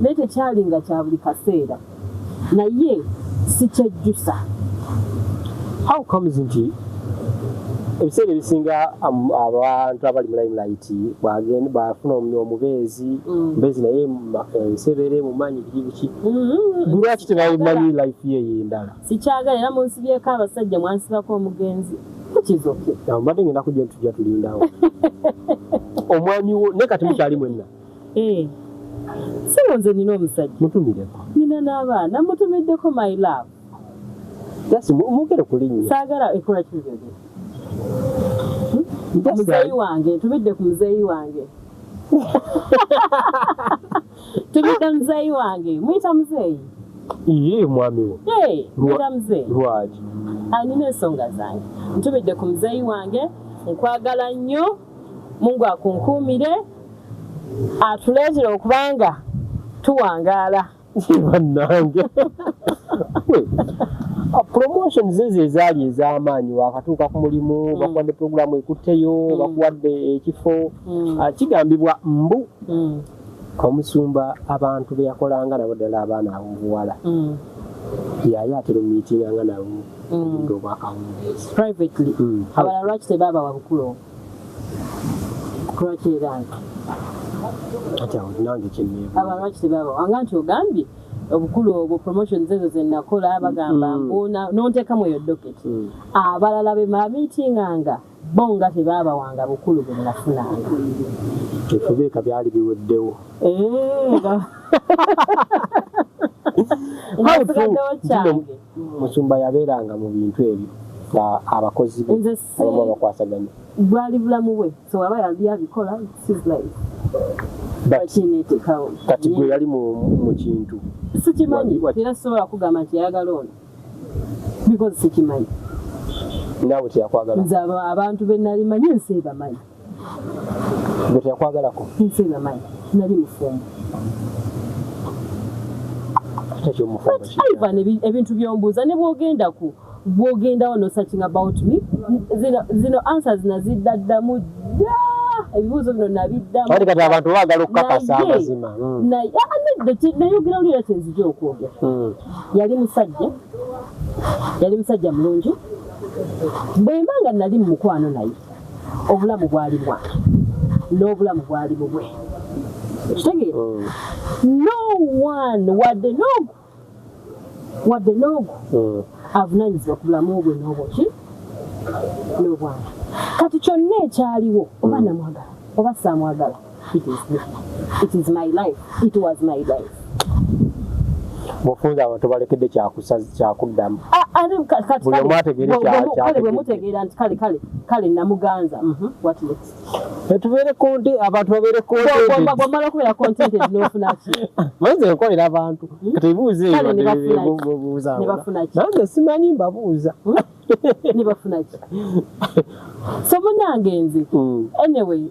naye tekyali nga kya buli kaseera, naye sikyejjusa. How comes nti ebiseera ebisinga abantu abali mu limelight bwafuna omubeezi, omubeezi naye ensebere mumanyi biki biki, lwaki tebamanyi life ye ey'endala? Sikyagala, era munsibyeko abasajja, mwansibako omugenzi, which is okay. Awo mbadde ngenda kujja ntujja tulindawo omwami wo, naye kati mukyali mwenna? Eh. Sebo, nze nina omusajja. Mutumireko. Nina n'abaana. Mutumiddeko, my love. Just mwogere ku linnya. Saagala ekola kibyogere. Muzeeyi wange, ntumidde ku muzeeyi wange, tumidde muzeeyi wange. Muyita muzeeyi? Ye mwami wo. Hey, muyita muzeeyi. Lwaki? Alina ensonga zange. Ntumidde ku muzeeyi wange. Nkwagala nnyo, Mungu akunkuumire, atuleetere okubanga tuwangaala. Bannange, promotion zezo ezaali ez'amaanyi, wakatuuka ku mulimu, bakuwadde puroguramu ekutteyo, bakuwadde ekifo. Ah, kigambibwa mbu omusumba abantu be yakolanga nabo, ddala abaana ab'obuwala, yali atera omumiitinganga nabo obudde obwakawungeezi. Privately? Mm. Abalala lwaki tebabawa bukulu obwo? Lwaki era nti Ati awo nange kyenneebuuza. Abalala lwaki tebabawa, nga nti ogambye obukulu obwo, promotions ezo zenakola, bagamba mbu nonteekamu eyo docket, abalala be bamiitinganga bo nga tebabawanga bukulu bwe nafunanga? Efubeeka byali biweddewo. Eh, nga nsigaddewo kyange. Musumba yabeeranga mu bintu ebyo nga abakozi be Nze abamu abakwasaganya. Bwali bulamu bwe, so aba yali abikola, it's his life. But Bakineetekawo. Kati gwe yali mu kintu. Sikimanyi. Era sisobola kugamba nti yayagala ono because sikimanyi. Naawe teyakwagala? Nze abantu be nali manyi, ensi ebamanyi. Gwe teyakwagalako? Ensi ebamanyi, nali mufumbo. Ate kyomufumbo? But Ivan, ebintu byombuuza, ne bwogenda ku bwogendawo no searching about me, zino answers naziddaddamu dda, ebibuuzo bino nabiddamu. Ati kati abantu baagala okukakasa amazima. Naye ah, nedda, nayogera olira kyenzija okwogera. Yali musajja, yali musajja mulungi. Bwe mba nga nali mu mukwano naye, obulamu bwali bwange n'obulamu bwali bubwe, okitegeera? No one, wadde n'ogu, wadde n'ogu avunaanyizibwa ku bulamu bwe n'obwoki n'obwange. Kati kyonna ekyaliwo, oba namwagala oba saamwagala, it is me, it is my life, it was my life. Bw'ofunza abantu balekedde kyakuddamu. Ah, ate kati Buli omu ategeere kale bwe kyategedde. Mutegeera nti kale kale kale namuganza, what next? Tubeere abantu babeere contented. Bwomala okubeera contented n'ofuna ki? Manze nkolera abantu kati ebibuuzo ebyo. Kale ne bafuna ki? Buuza. Ne bafuna ki? Nange simanyi, mbabuuza. Ne bafuna ki? So munange nze, anyway,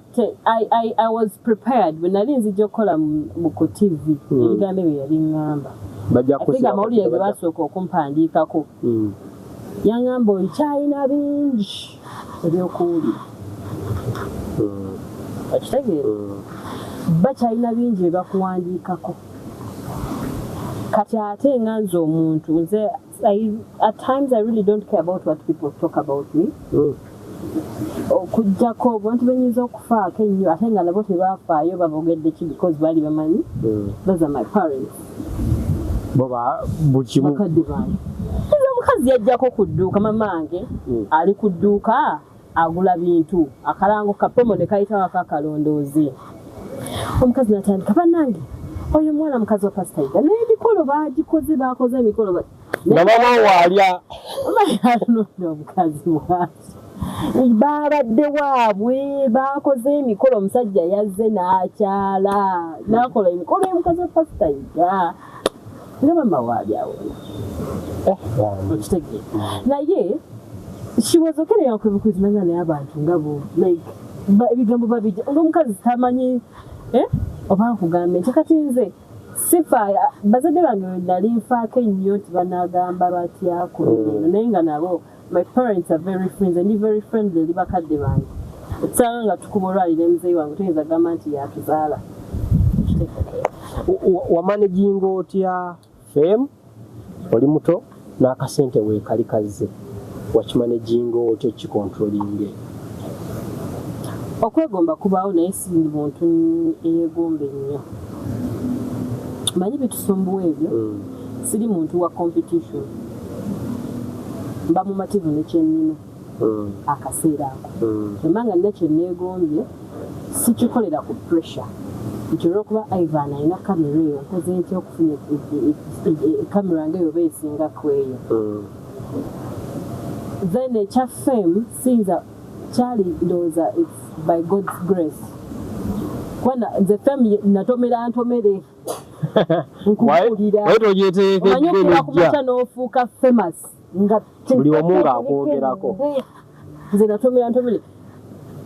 I was prepared bwe nali nzija okukola mu ku TV. Ebigambo ebyo yali ŋŋamba. Bajja I think kusiba amawulire ge basooka okumpandiikako, yaŋŋamba okyalina bingi ebyokuwulira, okitegeera? Bakyalina bingi bye bakuwandiikako. Kati ate nga nze omuntu nze At times I really don't care about what people talk about me. Okuggyako abantu benyinza okufaako ennyo, ate nga nabo tebafaayo babogedde ki, because baali bamanyi, those are my parents. Bo ba buli kimu. Bakadde bange. Nze omukazi yajjako ku dduuka, mamange ali ku dduuka agula bintu, akalango ka promo ne kayitawo akakalondoozi. Omukazi natandika, "Bannange, oyo omuwala mukazi wa Pasita Yiga, n'emikolo bagikoze, bakoze emikolo Nga mama waalya. Atunudde omukazi bwati, babadde waabwe bakoze emikolo, omusajja yazze n'akyala n'akola emikolo y'omukazi wa Pasita Yiga, nga mama waali awona. Okitegeera? Naye she was okay, naye akwebukuzi nanga, naye abantu nga bo, like ebigambo babijja ngaomukazi tamanyi, eh? Oba nkugambe nti kati nze sifa bazadde bange bwe nali nfaako ennyo nti banagamba batya ku bino, naye nga nabo, my parents are very friends and very friendly eri bakadde bange. Otusanga nga tukuba olwaliro, emuzeeyi wange toyinza kugamba nti yatuzaala. Wamanaginga otya fame oli muto n'akasente weekali kazze? Wakimanaginga otya okicontrollinge? Okwegomba kubaawo, naye si muntu eyeegomba ennyo. Manyi bitusumbuwa ebyo. Siri muntu wa competition, mba mumativu ne kyennina akaseera ako. Emba nga nina kyenneegombye, sikikolera ku pressure nti olwokuba Ivan alina kamera eyo, nkoze ntya okufuna kamera ngaeyo oba esinga ku eyo. Then ekya fame siyinza, kyali ndowooza it's by God's grace, kuba nze fame natomera ntomere, nkubuulira. Waye togyeteekedde. Omanyi okula ku Nejja. makya n'ofuuka famous nga Buli omu ng'akwogerako. Nze natomera ntomere.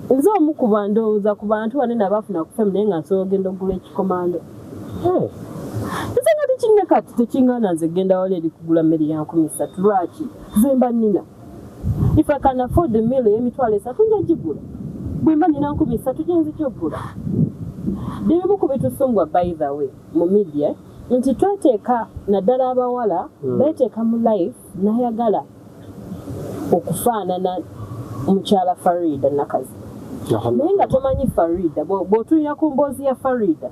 Nze omu ku ndowooza ku bantu banene abaafuna ku fame, naye nga nsobola ogenda okugula ekikomando. Nze nga tekinna kati tekiŋŋaana nze genda wali eri kugula mmere ya 3000. Lwaki? Nze mba nnina, if I can afford the meal ey'emitwalo 3, nja gigula. Bwe mba nina 3000, gye nzija okugula. Bibimu ku bitusungwa, by the way, mu media nti tweteeka, naddala abawala, beeteeka mu life n'ayagala okufaanana mukyala Farida Nakazi, naye nga tomanyi Farida. Bw'otunulira ku mboozi ya Farida,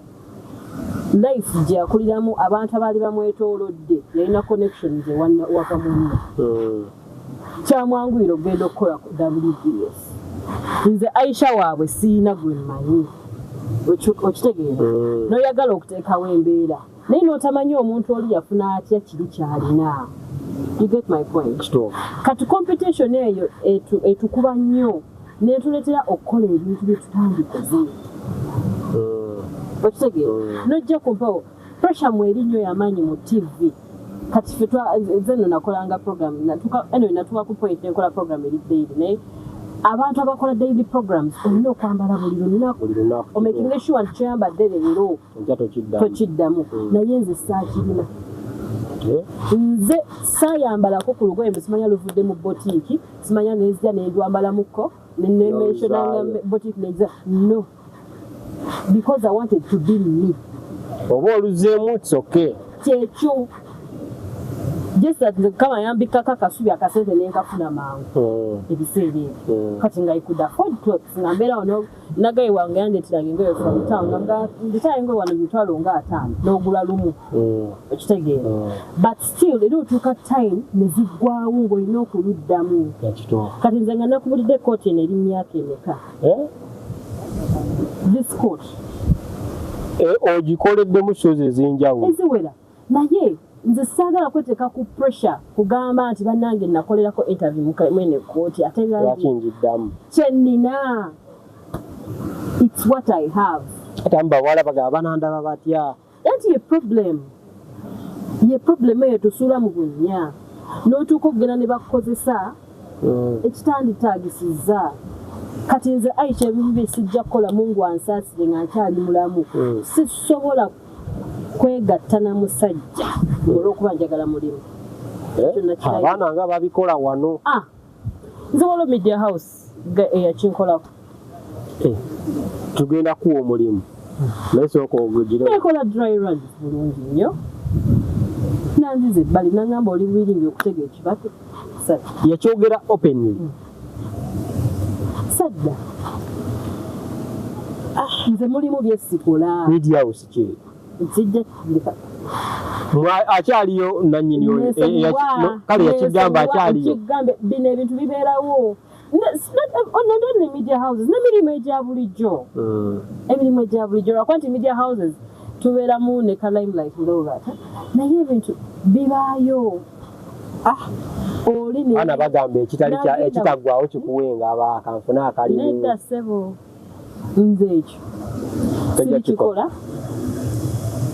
life gye yakuliramu, abantu abaali bamwetoolodde, yalina connections wava munno, kyamwanguyira okugenda okukola ku WBS. Nze Aisha waabwe siina gwe mmanyi. Okitegeera? N'oyagala okuteekawo embeera, naye n'otamanyi omuntu oli yafuna atya kiri kyalina. You get my point? Kituufu. Kati competition eyo etukuba nnyo netuleetera okukola ebintu bye tutandikoze. Okitegeera? Nojja kumpawo pressure mweri nnyo yamaanyi mu TV. Kati ffe nze nno nakolanga program, anyway, natuka ku point nenkola program eri daily, naye abantu abakola daily programs olina okwambala buli lunaku, Buli lunaku. Omakinga sure nti kyoyambadde leero Enkya tokiddamu. Tokiddamu. Naye nze saakirina. Eh? Nze saayambalako ku lugoye mbu simanya luvudde mu botiiki, simanya nenzija nendwambalamukko nementionanga N'oluzaayo. Botiiki nenziza, no, because I wanted to be me. Oba oluzeemu, it's okay. Kyekyo, just that nze kama yambikako akasubi akasente nenkafuna mangu ebiseera ebyo. Kati nga I could afford clothes, nga mbeerawo nagaye wange yandeeteranga engoye from town, nga ndetayo engoye wano 500,000 n'ogula lumu. Okitegeera? But still era otuuka time ne ziggwawo ng'olina okuluddamu. Yakituufu. Kati nze nga nakubulidde kooti eno eri myaka emeka? Eh? This coat. Eh, ogikoleddemu shows ez'enjawulo. Eziwera, naye nze saagala kweteeka ku pressure kugamba nti bannange nakolerako interview mwene kooti ate Lwaki njiddamu? Kyenina, it's what I have. Ate amu bawala bagamba banandaba batya? Anti ye problem, ye problem eyo tusuula mu bunnya n'otuuka okugenda ne bakukozesa ekitanditagisiza. Kati nze Aisha, ebimu bye sijja kukola, Mungu ansaasire nga nkyali mulamu, sisobola kwegatta na musajja olw'okuba njagala mulimu. Eh? Ekyo nakirabye. Abaana nga babikola wano. Ah, nze waliwo media house eyakinkolako. Eh, tugenda kuwa omulimu, naye sooka ogugire. Nekola dry runs bulungi nnyo. Nanziza ebbali nangamba, "Oli willing okutega ekibatu?" Sadda. Yakyogera openly? Sadda. Ah, nze mulimu byesikola. Media house ki? Nsijja ndeka. Akyaliyo nannyini oyo? No, kale yakigamba akyaliyo. Kigambe bino ebintu bibeerawo. Not only media houses, n'emirimu egya bulijjo. Emirimu egya bulijjo, lwakuba nti media houses tubeeramu ne ka limelight and all that, naye ebintu bibaayo. Ah, oli Abaana bagamba ekitali ekitaggwawo kikuwenga, aba kanfune akalimu. Nedda ssebo, nze ekyo Tojja. Sirikikola,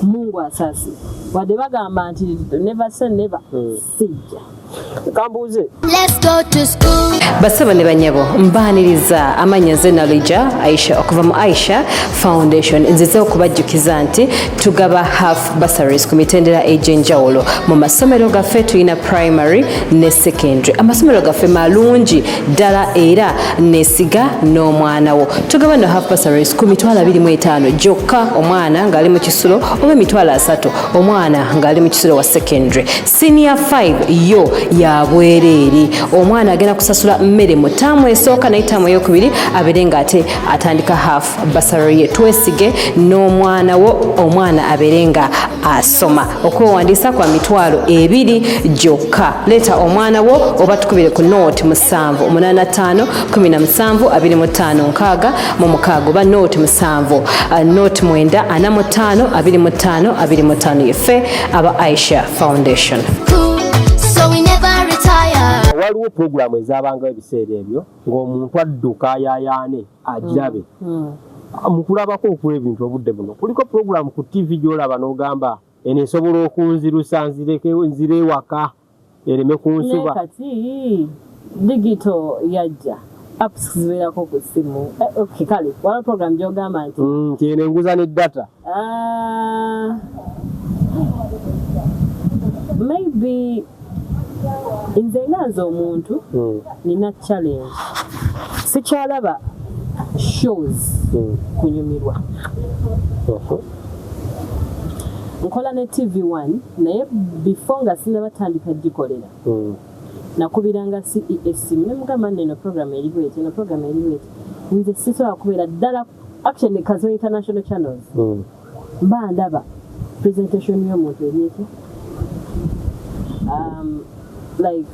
Mungu asaasire. Wadde bagamba nti never say never, sijja. Kambuuze. Let's go to school. Basebo ne banyabo, mbaaniriza. Amannya nze Nalija Aisha okuva mu Aisha Foundation. Nzize okubajjukiza nti tugaba half bursaries ku mitendera egy'enjawulo mu masomero gaffe. Tulina primary ne secondary. Amasomero gaffe malungi ddala era nesiga n'omwana wo. Tugaba no half bursaries ku 25,000 gyokka omwana ng'ali mu kisulo, oba 30,000 omwana ng'ali mu kisulo wa secondary. Senior 5 yo ya bwereere. Omwana agenda kusasula mmere mu taamu esooka, naye taamu eyokubiri abeere ng'ate atandika half bursary ye. Twesige n'omwana wo, omwana abeere nga asoma. Okwewandiisa kwa 20,000 gyokka. Leeta omwana wo oba tukubire ku 078 17 25 66 oba 07 09 45 25 25. Yeffe aba Aisha Foundation. Cool. So we never retire. Waliwo puroguramu ezabangawo ebiseera ebyo ng'omuntu adduka ayayaane agirabe. Mu kulabako okw'ebintu obudde buno, kuliko puroguramu ku TV gy'olaba n'ogamba, "Eno esobola okunzirusa nzireke nzire ewaka ereme Naye kunsuba"? Kati digital yajja, apps zibeerako ku ssimu. Okay, kale waliwo program gy'ogamba nti Nti eno enguza ne data. Ah, maybe nze nga nze omuntu nina challenge, sikyalaba shows kunyumirwa. Nkola ne TV1, naye before nga sinnabatandika gikolera, nakubiranga CESC nemugamba nno, "Eno program eri bweti, eno program eri bweti." Nze sisobola kubeera ddala action Kazo International Channels. Mba ndaba presentation y'omuntu eri etya, like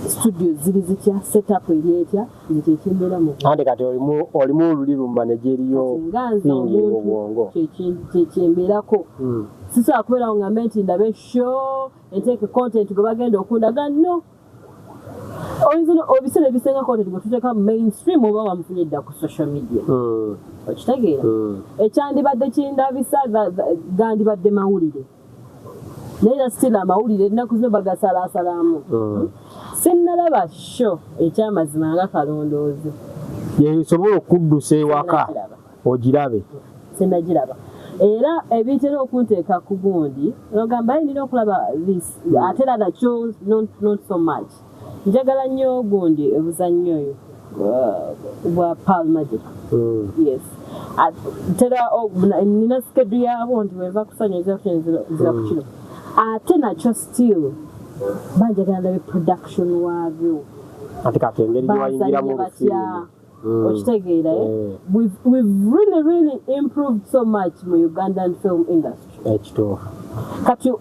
studio ziri zitya, setup eri etya, nze kyekimbeera mu Ante kati olimu oluli lumba ne gyeriyo nga nze thinking omuntu obwongo. Kyekimbeerako. Sisobola kubeerawo ngambe nti ndabe show enteeke content gwe bagenda okundaga. No, oyinza ebiseera ebisinga content gwe tuteeka mu mainstream oba wamufunye dda ku social media. Okitegeera? Ekyandibadde kindabisa gandibadde mawulire, naye era still amawulire ennaku zino bagasalaasalamu. Sinnalaba show ekyamazima nga Kalondoozi. Yesobola okuddusa ewaka Sinnagiraba. ogirabe? Sinnagiraba. Era ebitera okunteeka ku gundi ogamba, "Ayi, nina okulaba this," ate era nakyo not so much. Njagala nnyo gundi obuzannyo oyo bwa Pearl Magic. Yes, tera nina schedule yaabwo nti wenva kusanya nzira ku kino, nzira ku kino. Ate nakyo still banjagala ndabe production waabyo. Ate kati engeri gyewayingiramu Bazanye batya? olufirimu. Okitegeera, eh? Eh. We've really really improved so much mu Ugandan film industry. Ekituufu. Kati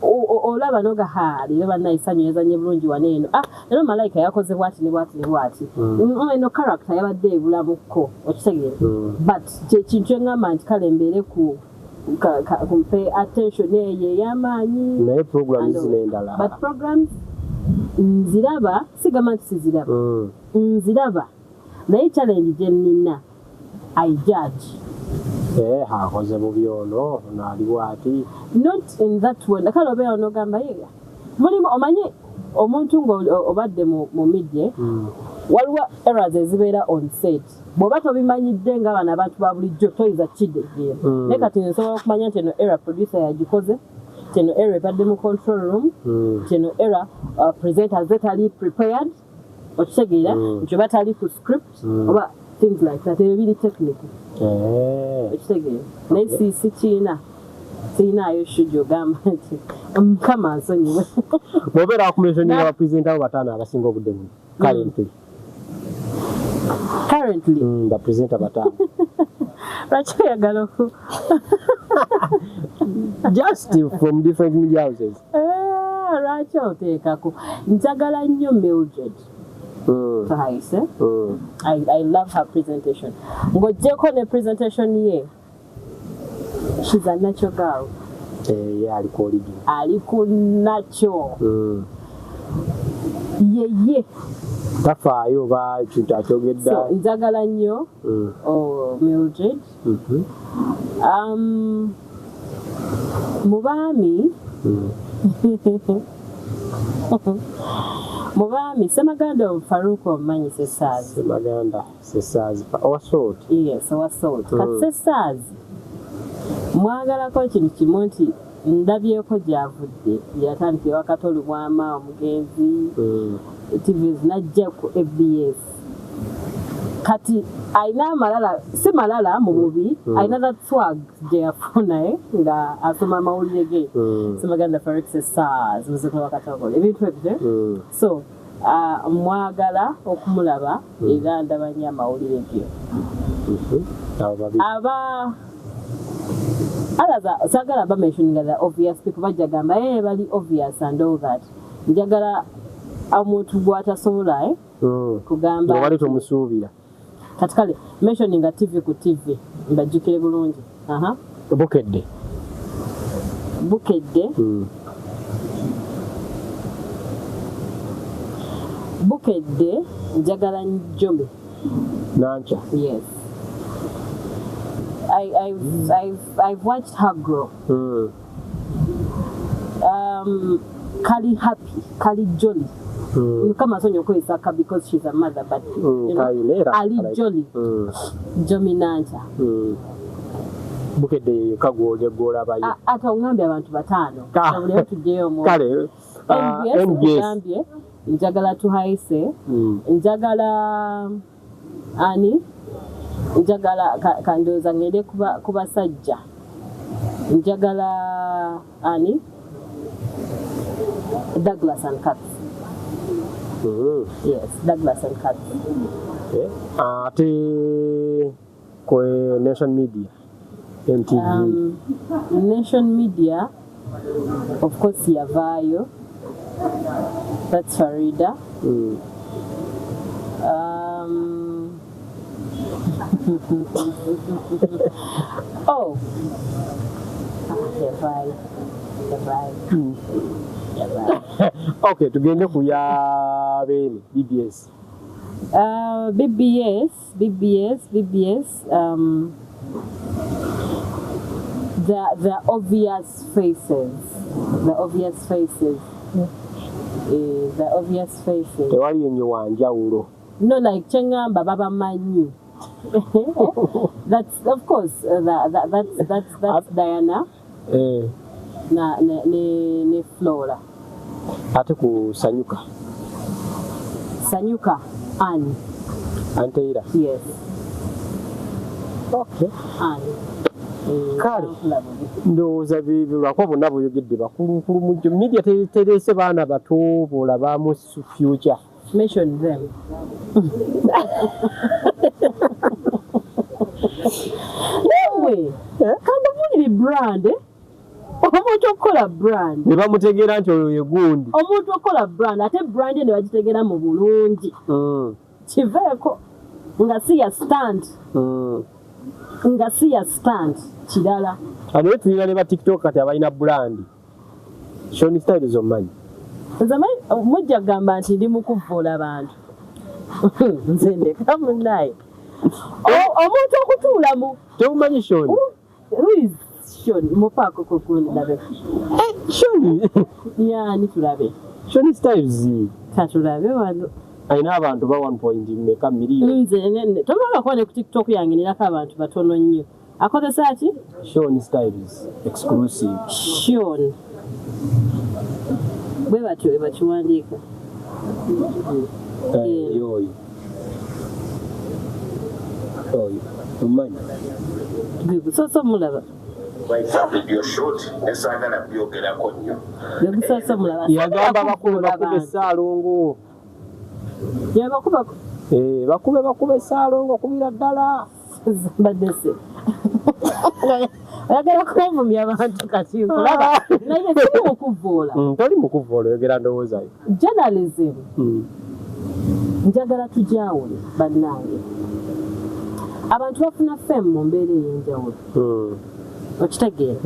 olaba noga, "Ha, leero bannayisanyu yazanye bulungi wano eno. Ah, leero Malayika yakoze bwati ne bwati ne bwati. Eno character yabadde ebulamukko." Okitegeera? But kyekintu eŋŋamba nti kale mbeere ku mpe attention eyo ey'amaanyi. Naye program And all. zino endala? But programs nziraba, sigamba nti siziraba. Nziraba, naye challenge gye nnina, I judge. Eh, akoze bubi ono, ono ali bwati. Not in that way. Kale obeera onogamba yiga mulimu, omanyi omuntu nga obadde mu media, waliwo errors ezibeera on set. Bw'oba tobimanyidde nga bano abantu ba bulijjo, toyinza kukitegeera. Naye kati nsobola okumanya nti eno error producer yagikoze, nti eno error ebadde mu control room, nti eno error presenter ze tali prepared. Okitegeera? Nti oba tali ku script oba things like that, ebyo biri technical. Eh. Okitegeera? Naye si kiina. Sirinaayo shuja ogamba nti Mukama nsonyiwe. Bw'obeera wakumentioninga bapresenter bo bataano abasinga obudde buno currently. Currently? Bapresenter bataano. Lwaki oyagala oku Just from different media houses. Eh, lwaki oteekako? Njagala nnyo Mildred Tuhaise. I love her presentation. Ng'oggyeko ne presentation ye, she's a natural girl. Eh, ye ali ku original. Ali ku natural. Ye ye. Tafaayo oba ekintu akyogedde. So njagala nnyo oh, Mildred. Mu baami Semaganda Faruku, omumanyi Sesaazi? Semaganda Sesaazi owa Salt. Yes, owa Salt. Kati Sesaazi mwagalako ekintu kimu nti ndabyeko gyavudde, yatandika ewa Kato Lubwama omugenzi, TVs, najja ku ABS. Kati alina amalala, si malala mu bubi, alina that swag gye yafuna nga asoma amawulire ge. Semaganda Faruk Sesaazi, muzzukulu wa Katongole, ebintu ebyo. So mwagala okumulaba era ndaba nnyo amawulire ge. Abo babiri. Aba others saagala ba mentioning the obvious people, bajja gamba, "Eh, bali obvious," and all that. Njagala omuntu gw'atasobola kugamba. Nga wali tomusuubira. Kati kale mentioning TV ku TV mbajjukire bulungi. Aha. Bukedde. Bukedde. Bukedde njagala Njomi. Nankya. Yes, I've watched her grow. Kali happy, kali jolly. Mukama asonyiwe okukozesa ka because she's a mother, but Kayina era ali like- jolly. Jomi Nankya. Bukedde yekka gwolya gwolabayo. Ate oŋŋambye abantu bataano. Buli omu tugyeyo omu. Kale NBS. NBS. Ogambye njagala Tuhaise, njagala ani, njagala kandowooza ngende ku basajja, njagala ani, Douglas and Cats. Yes, Douglas and Cats. Eh, ate ku Nation Media, NTV? Nation Media, of course yavaayo, that's Farida. Oh, yavaayo, yavaayo, yavaayo. Okay, tugende ku ya beene BBS. BBS, BBS, BBS. The obvious faces, the obvious faces, the obvious faces. Tewali nnyo wanjawulo. No, like kyeŋŋamba babamanyi. That's of course that's Diana na ne Flora. Ate ku Sanyuka? Sanyuka Ann. Anteira. Yes. Okay. Ann. Kale. Nfula bubi. Ndowooza lwakuba bonna bweyogedde bakulukulu mu media, terese baana bato bolabamu future. Mention them. Nawe kambabulire brand, eh? Omuntu okukola brand ne bamutegeera nti oyo ye gundi. Omuntu okukola brand, ate brand ye ne bagitegeera mu bulungi, kiveeko nga si ya stand, nga si ya stand kirala. Naye tulina ne ba TikTok kati abalina brand. Shoni Styles omumanyi? Nze mujja kugamba nti ndi mu kuvvoola abantu. Nze ndeka munnaye. Omuntu okutuula mu Temumanyi Shoni? Who is Shoni? Mupaako kukundi labe. Shoni. Yani tulabe. Shoni Styles. Katulabe wano. Alina abantu ba 1 point meka miliyoni. Nze tomala kuba ne ku TikTok yange nirako abantu batono nnyo. Akozesa ki? Shoni Styles exclusive. Shon. Bwe batyo bwe bakiwandiika. Eh, yoyo oyo omumanyi? Gwe gusoose omulaba. Bayita video shoot, nesaagala byogerako nnyo. Gwe mulaba. Yagamba bakube, bakube Ssaalongo. Yabakuba. Eh, bakube, bakube Ssaalongo, kubira ddala. Mbadde se oyagala kunvumya abantu, kati nkulaba, naye siri mukuvvoola. Toli mukuvvoola, oyogera ndowoozayo. Journalism, njagala tujawule, bannange. Abantu bafuna fame mu mbeera ey'enjawulo. Okitegeera?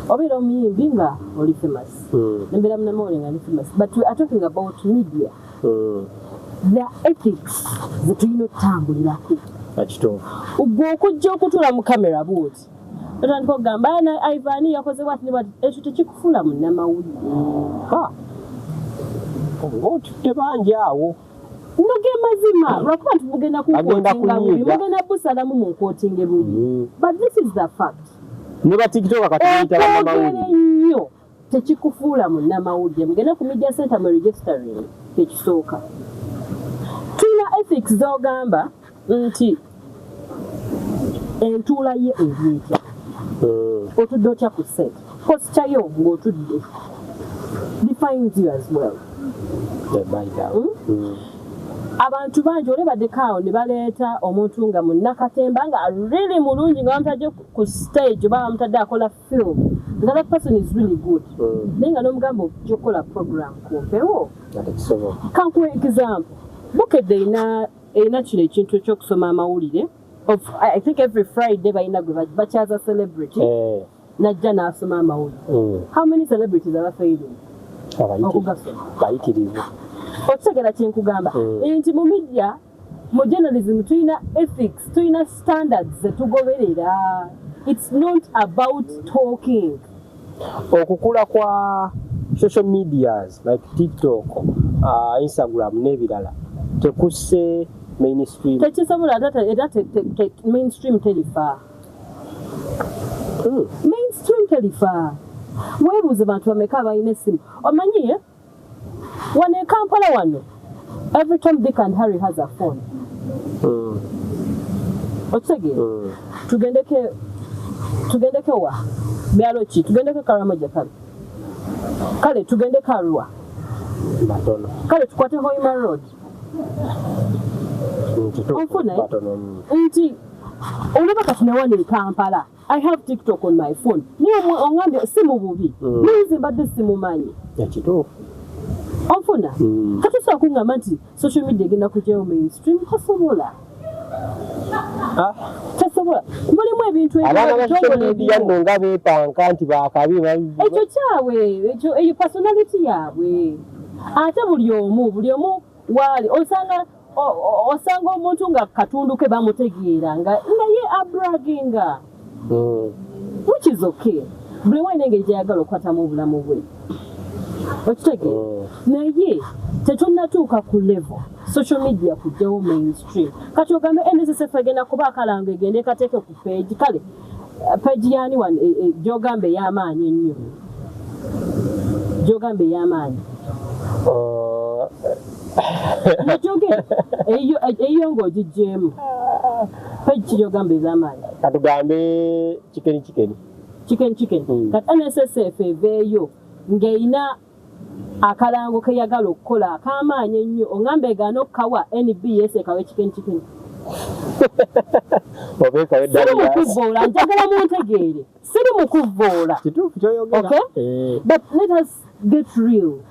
Obeera omuyimbi nga oli famous, nembeera munamawulire nga ndi famous, but we are talking about media. The ethics zetulina okutambulirako. Ekituufu. Gwe okujja okutuula mu kamera bwoti, otandika okugamba, "Ah, Ivan yakoze bwati ne bwati," ekyo tekikufuula munnamawulire. Ng'otutte bangi awo. No, ge mazima, lwakuba nti mugenda Agenda kunquotinga bubi. kunyiiga. Mugenda busalamu munquotinge bubi, but this is the fact. Ne batikitoka kati biyita Okwogera bannamawulire. ennyo tekikufuula munnamawulire. Mugende ku media center mwe registering, kyekisooka. Tulina ethics z'ogamba nti entuula ye eri etya, otudde otya ku set, posture yo ng'otudde defines you as well. Yeah, by the way. Abantu bangi olebaddeko awo ne baleeta omuntu nga munnakatemba, nga really mulungi, nga bamutadde ku stage oba bamutadde akola film, nga that person is really good, naye nga n'omugamba ojja okukola program ku mpewo, Nga tekisoboka. Kankuwa example, Bukedde erina kino ekintu ekyokusoma amawulire of, I think every Friday balina gwe bakyaza celebrity, najja n'asoma amawulire. How many celebrities aba failing okugasoma? Bayitirivu. Okitegeera kyenkugamba? Nti mu media, mu journalism, tulina ethics, tulina standards zetugoberera. It's not about talking. Okukula kwa social medias like TikTok, Instagram n'ebirala tekusse mainstream? Tekisobola, era mainstream terifa. Mainstream terifa. Weebuuze bantu bameka abalina essimu. Omanyi, eh? Wano e Kampala wano, every time Dick and Harry has a phone. Okitegeera? Tugendeko wa byalo ki? Tugendeko Karamoja, kale kale tugendeko Arua. Batono. Kale tukwate Hoima Road. Kituufu, Onfuna, eh? batono. Nti olaba kati nawano e Kampala, I have TikTok on my phone, naye oŋambye si mu bubi, naye nze mbadde simumanyi. Ekituufu. Onfuna? Kati osobola kuŋŋamba nti social media egenda kugyayo mainstream? Tosobola. Ah, Tosobola. Mulimu ebintu abaana ba social ebitongole media ebimu. nno nga beepanka nti bakabi. Ekyo kyabwe, ekyo eyo personality yaabwe. Ate buli omu waali osanga osanga omuntu nga katundu ke bamutegeera, nga ye abraginga, which is okay. Buli omu alina engeri gyayagala okukwatamu obulamu bwe, okitegeera? Naye tetunnatuuka ku level social media kujjawo mainstream. Kati ogambe NSSF egenda kuba akalango, egende ekateeke ku page. Kale page yani wano gyogamba ey'amaanyi ennyo, gyogamba ey'amaanyi? Nagyogera eyo ng'ogiggyemu, page ki gyogamba ez'amaanyi? Katugambe Chicken Chicken. Chicken Chicken. Kati NSSF eveeyo ng'erina akalango keyagala okukola ak'amaanyi ennyo, oŋŋamba egaana okukawa NBS ekawe Chicken Chicken? Obeekawo. Siri mu kuvvoola, njagala muntegeere, siri mu kuvvoola. Kituufu kyoyogera. Okay? Eh. But let us get real,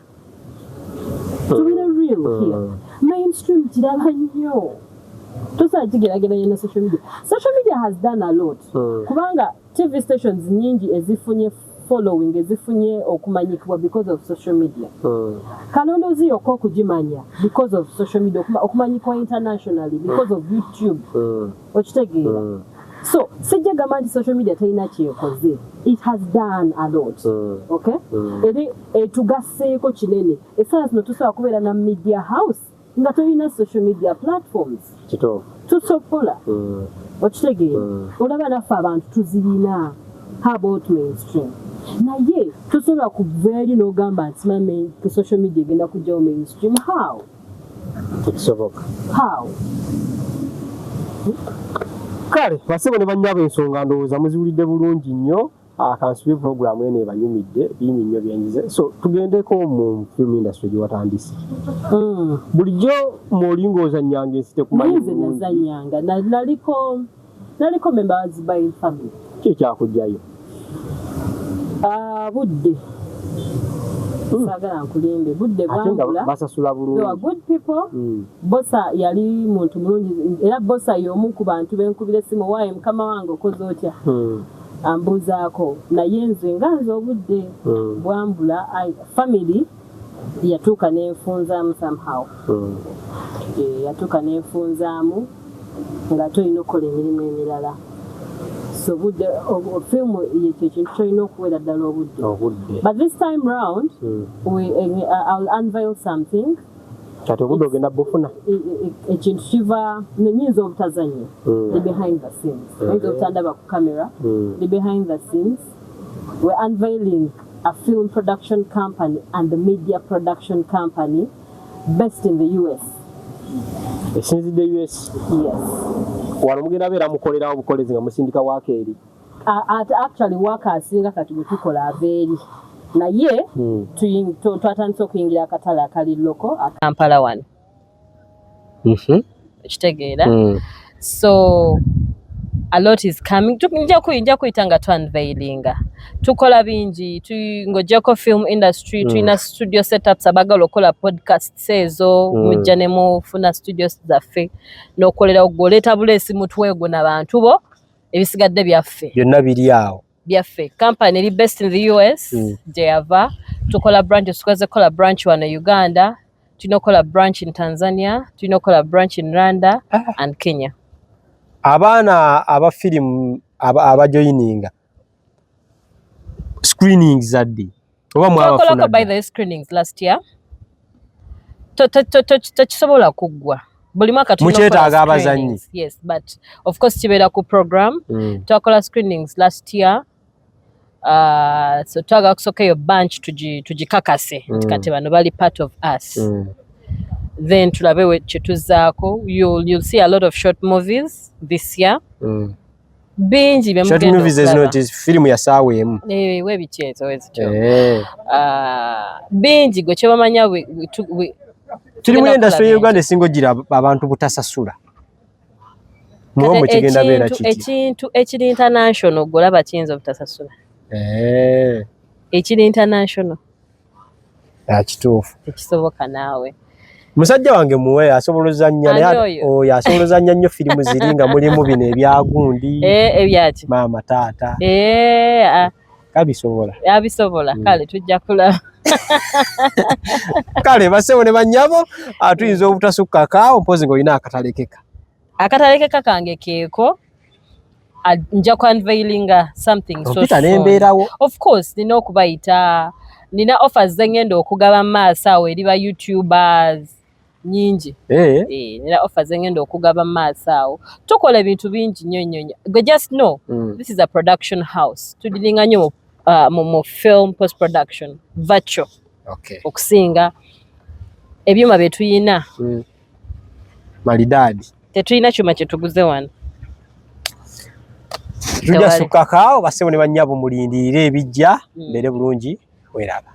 tubeere real here. Mainstream kiraba nnyo, tosobola kigeraageranya ne social media. Social media has done a lot, kubanga TV stations nyingi ezifunye following, ezifunye okumanyikibwa because of social media. Kalondoozi yokka okugimanya because of social media, okumanyikwa internationally because of YouTube. Okitegeera? So sijja gamba nti social media terina kyekoze. It has done a lot. Okay? Era etugasseeko kinene. Essaawa zino tusobola kubeera na media house nga tolina social media platforms? Tusobola? Okitegeera? Olaba naffe abantu tuzirina. How about mainstream? Naye tosobola kuva eri n'ogamba nti social media egenda kujjawo mainstream. How? Tekisoboka. How? Kale basebo ne bannyabo, ensonga ndowooza muziwulidde bulungi nnyo. Kansubire program eno ebanyumidde, bingi nnyo byenjize. So tugendeko mu film industry gye watandise. Bulijjo mwoli ng'ozannyanga, ensi tekumanyi Naye nze bulungi. Nazanyanga. Naliko members by family. Ki ekyakugjayo? Ah, budde. Saagala nkulimbe, budde Ate nga bwambula. basasula They were bulungi. good people. Bosa yali muntu mulungi, era bosa y'omu ku bantu benkubira essimu, "Waaye mukama wange, okoze otya?" Ambuuzaako. Naye nze nga nze obudde bwambula. Family yatuuka nenfunzaamu somehow. Eh, yatuuka nenfunzaamu nga tolina okukola emirimu emirala. So budde, film yekyo ekintu kyolina okuweera ddala obudde. Obudde. But this time round, I'll unveil something. Kati obudde ogenda bufuna. Ekintu kiva, nyinza obutazannya, the behind the scenes, oyinza obutandaba ku camera. The behind the scenes, we're unveiling a film production company and the media production company based in the US. Esinzidde US? Yes. Wano mugenda beera mukolerawo bukolezi nga musindika waaka eri? Ate actually waaka asinga kati bwe tukola ava eri, naye twatandise okuyingira akatale akali local, Kampala wano, okitegeera? So a lot is coming. Nja kuyita nga twanveilinga. Tukola bingi, ng'oggyeko film industry, tulina studio setups. Abagala okukola podcasts ezo, mujja ne mufuna studios zaffe n'okolerawo. Gw'oleeta buleesi mutwe gwo n'abantu bo, ebisigadde byaffe. Byonna biri awo. Byaffe. Company eri based in the US, gye yava. Tukola branches, tukoze kukola branch wano e Uganda, tulina okukola branch in Tanzania, tulina okukola branch in Rwanda and Kenya. Abaana aba firimu abajoyininga, screenings zaddi oba mwabafuna Twakolako by dda? the screenings last year. Tekisobola kuggwa, buli mwaka tulina okukola Mukyetaaga abazannyi. screenings. Yes, but of course kibeera ku program. Twakola screenings last year. So twagala kusooka eyo bunch tugikakase nti kati bano bali part of us, then tulabe kye tuzzaako. You'll see a lot of short movies this year. Bingi bye Short mugenda movies ezino okulaba. nti firimu ya ssaawa emu. Eh, webiki ezo wezityo. Eh. Ah, bingi gwe kyebamanya Tuli mu tugenda industry okulaba. ya Uganda esinga ogira abantu butasasula. Muwombo Kati kigenda beera ekintu kiti. Ekintu ekiri international gwolaba kiyinza obutasasula? Eh, Ekiri international. Ah, kituufu. Tekisoboka naawe. Musajja wange muwe asobola ozannya Ani naye oyo? oyo asobola ozannya nnyo firimu ziri nga mulimu bino ebyagundi. Eh, ebyaki? Maama taata. Eh, ah, kabisobola. Abisobola. Kale tujja kulaba. Kale basebo ne bannyabo, ah, tuyinza obutasukkakaawo mpozi ng'olina akatalekeka. Akatalekeka kange keeko. Nja ku unveilinga something so Ompita soon. n'embeerawo. Of course nina okubayita, nina offers zengenda okugaba mu maaso awo eri ba YouTubers nyingi. Eh, Eh, nina offers zengenda okugaba mu maaso awo. Tukola ebintu bingi nnyo nnyo nnyo. Gwe just know, this is a production house. Tudiringa nnyo mu film post production virtual okusinga ebyuma bye tuyina. Malidaadi. Tetulina kyuma kye tuguze wano. Tujja Tewali. sukkakaawo basebo ne bannyabo, mulindirire ebijja. Mbeere bulungi, weeraba.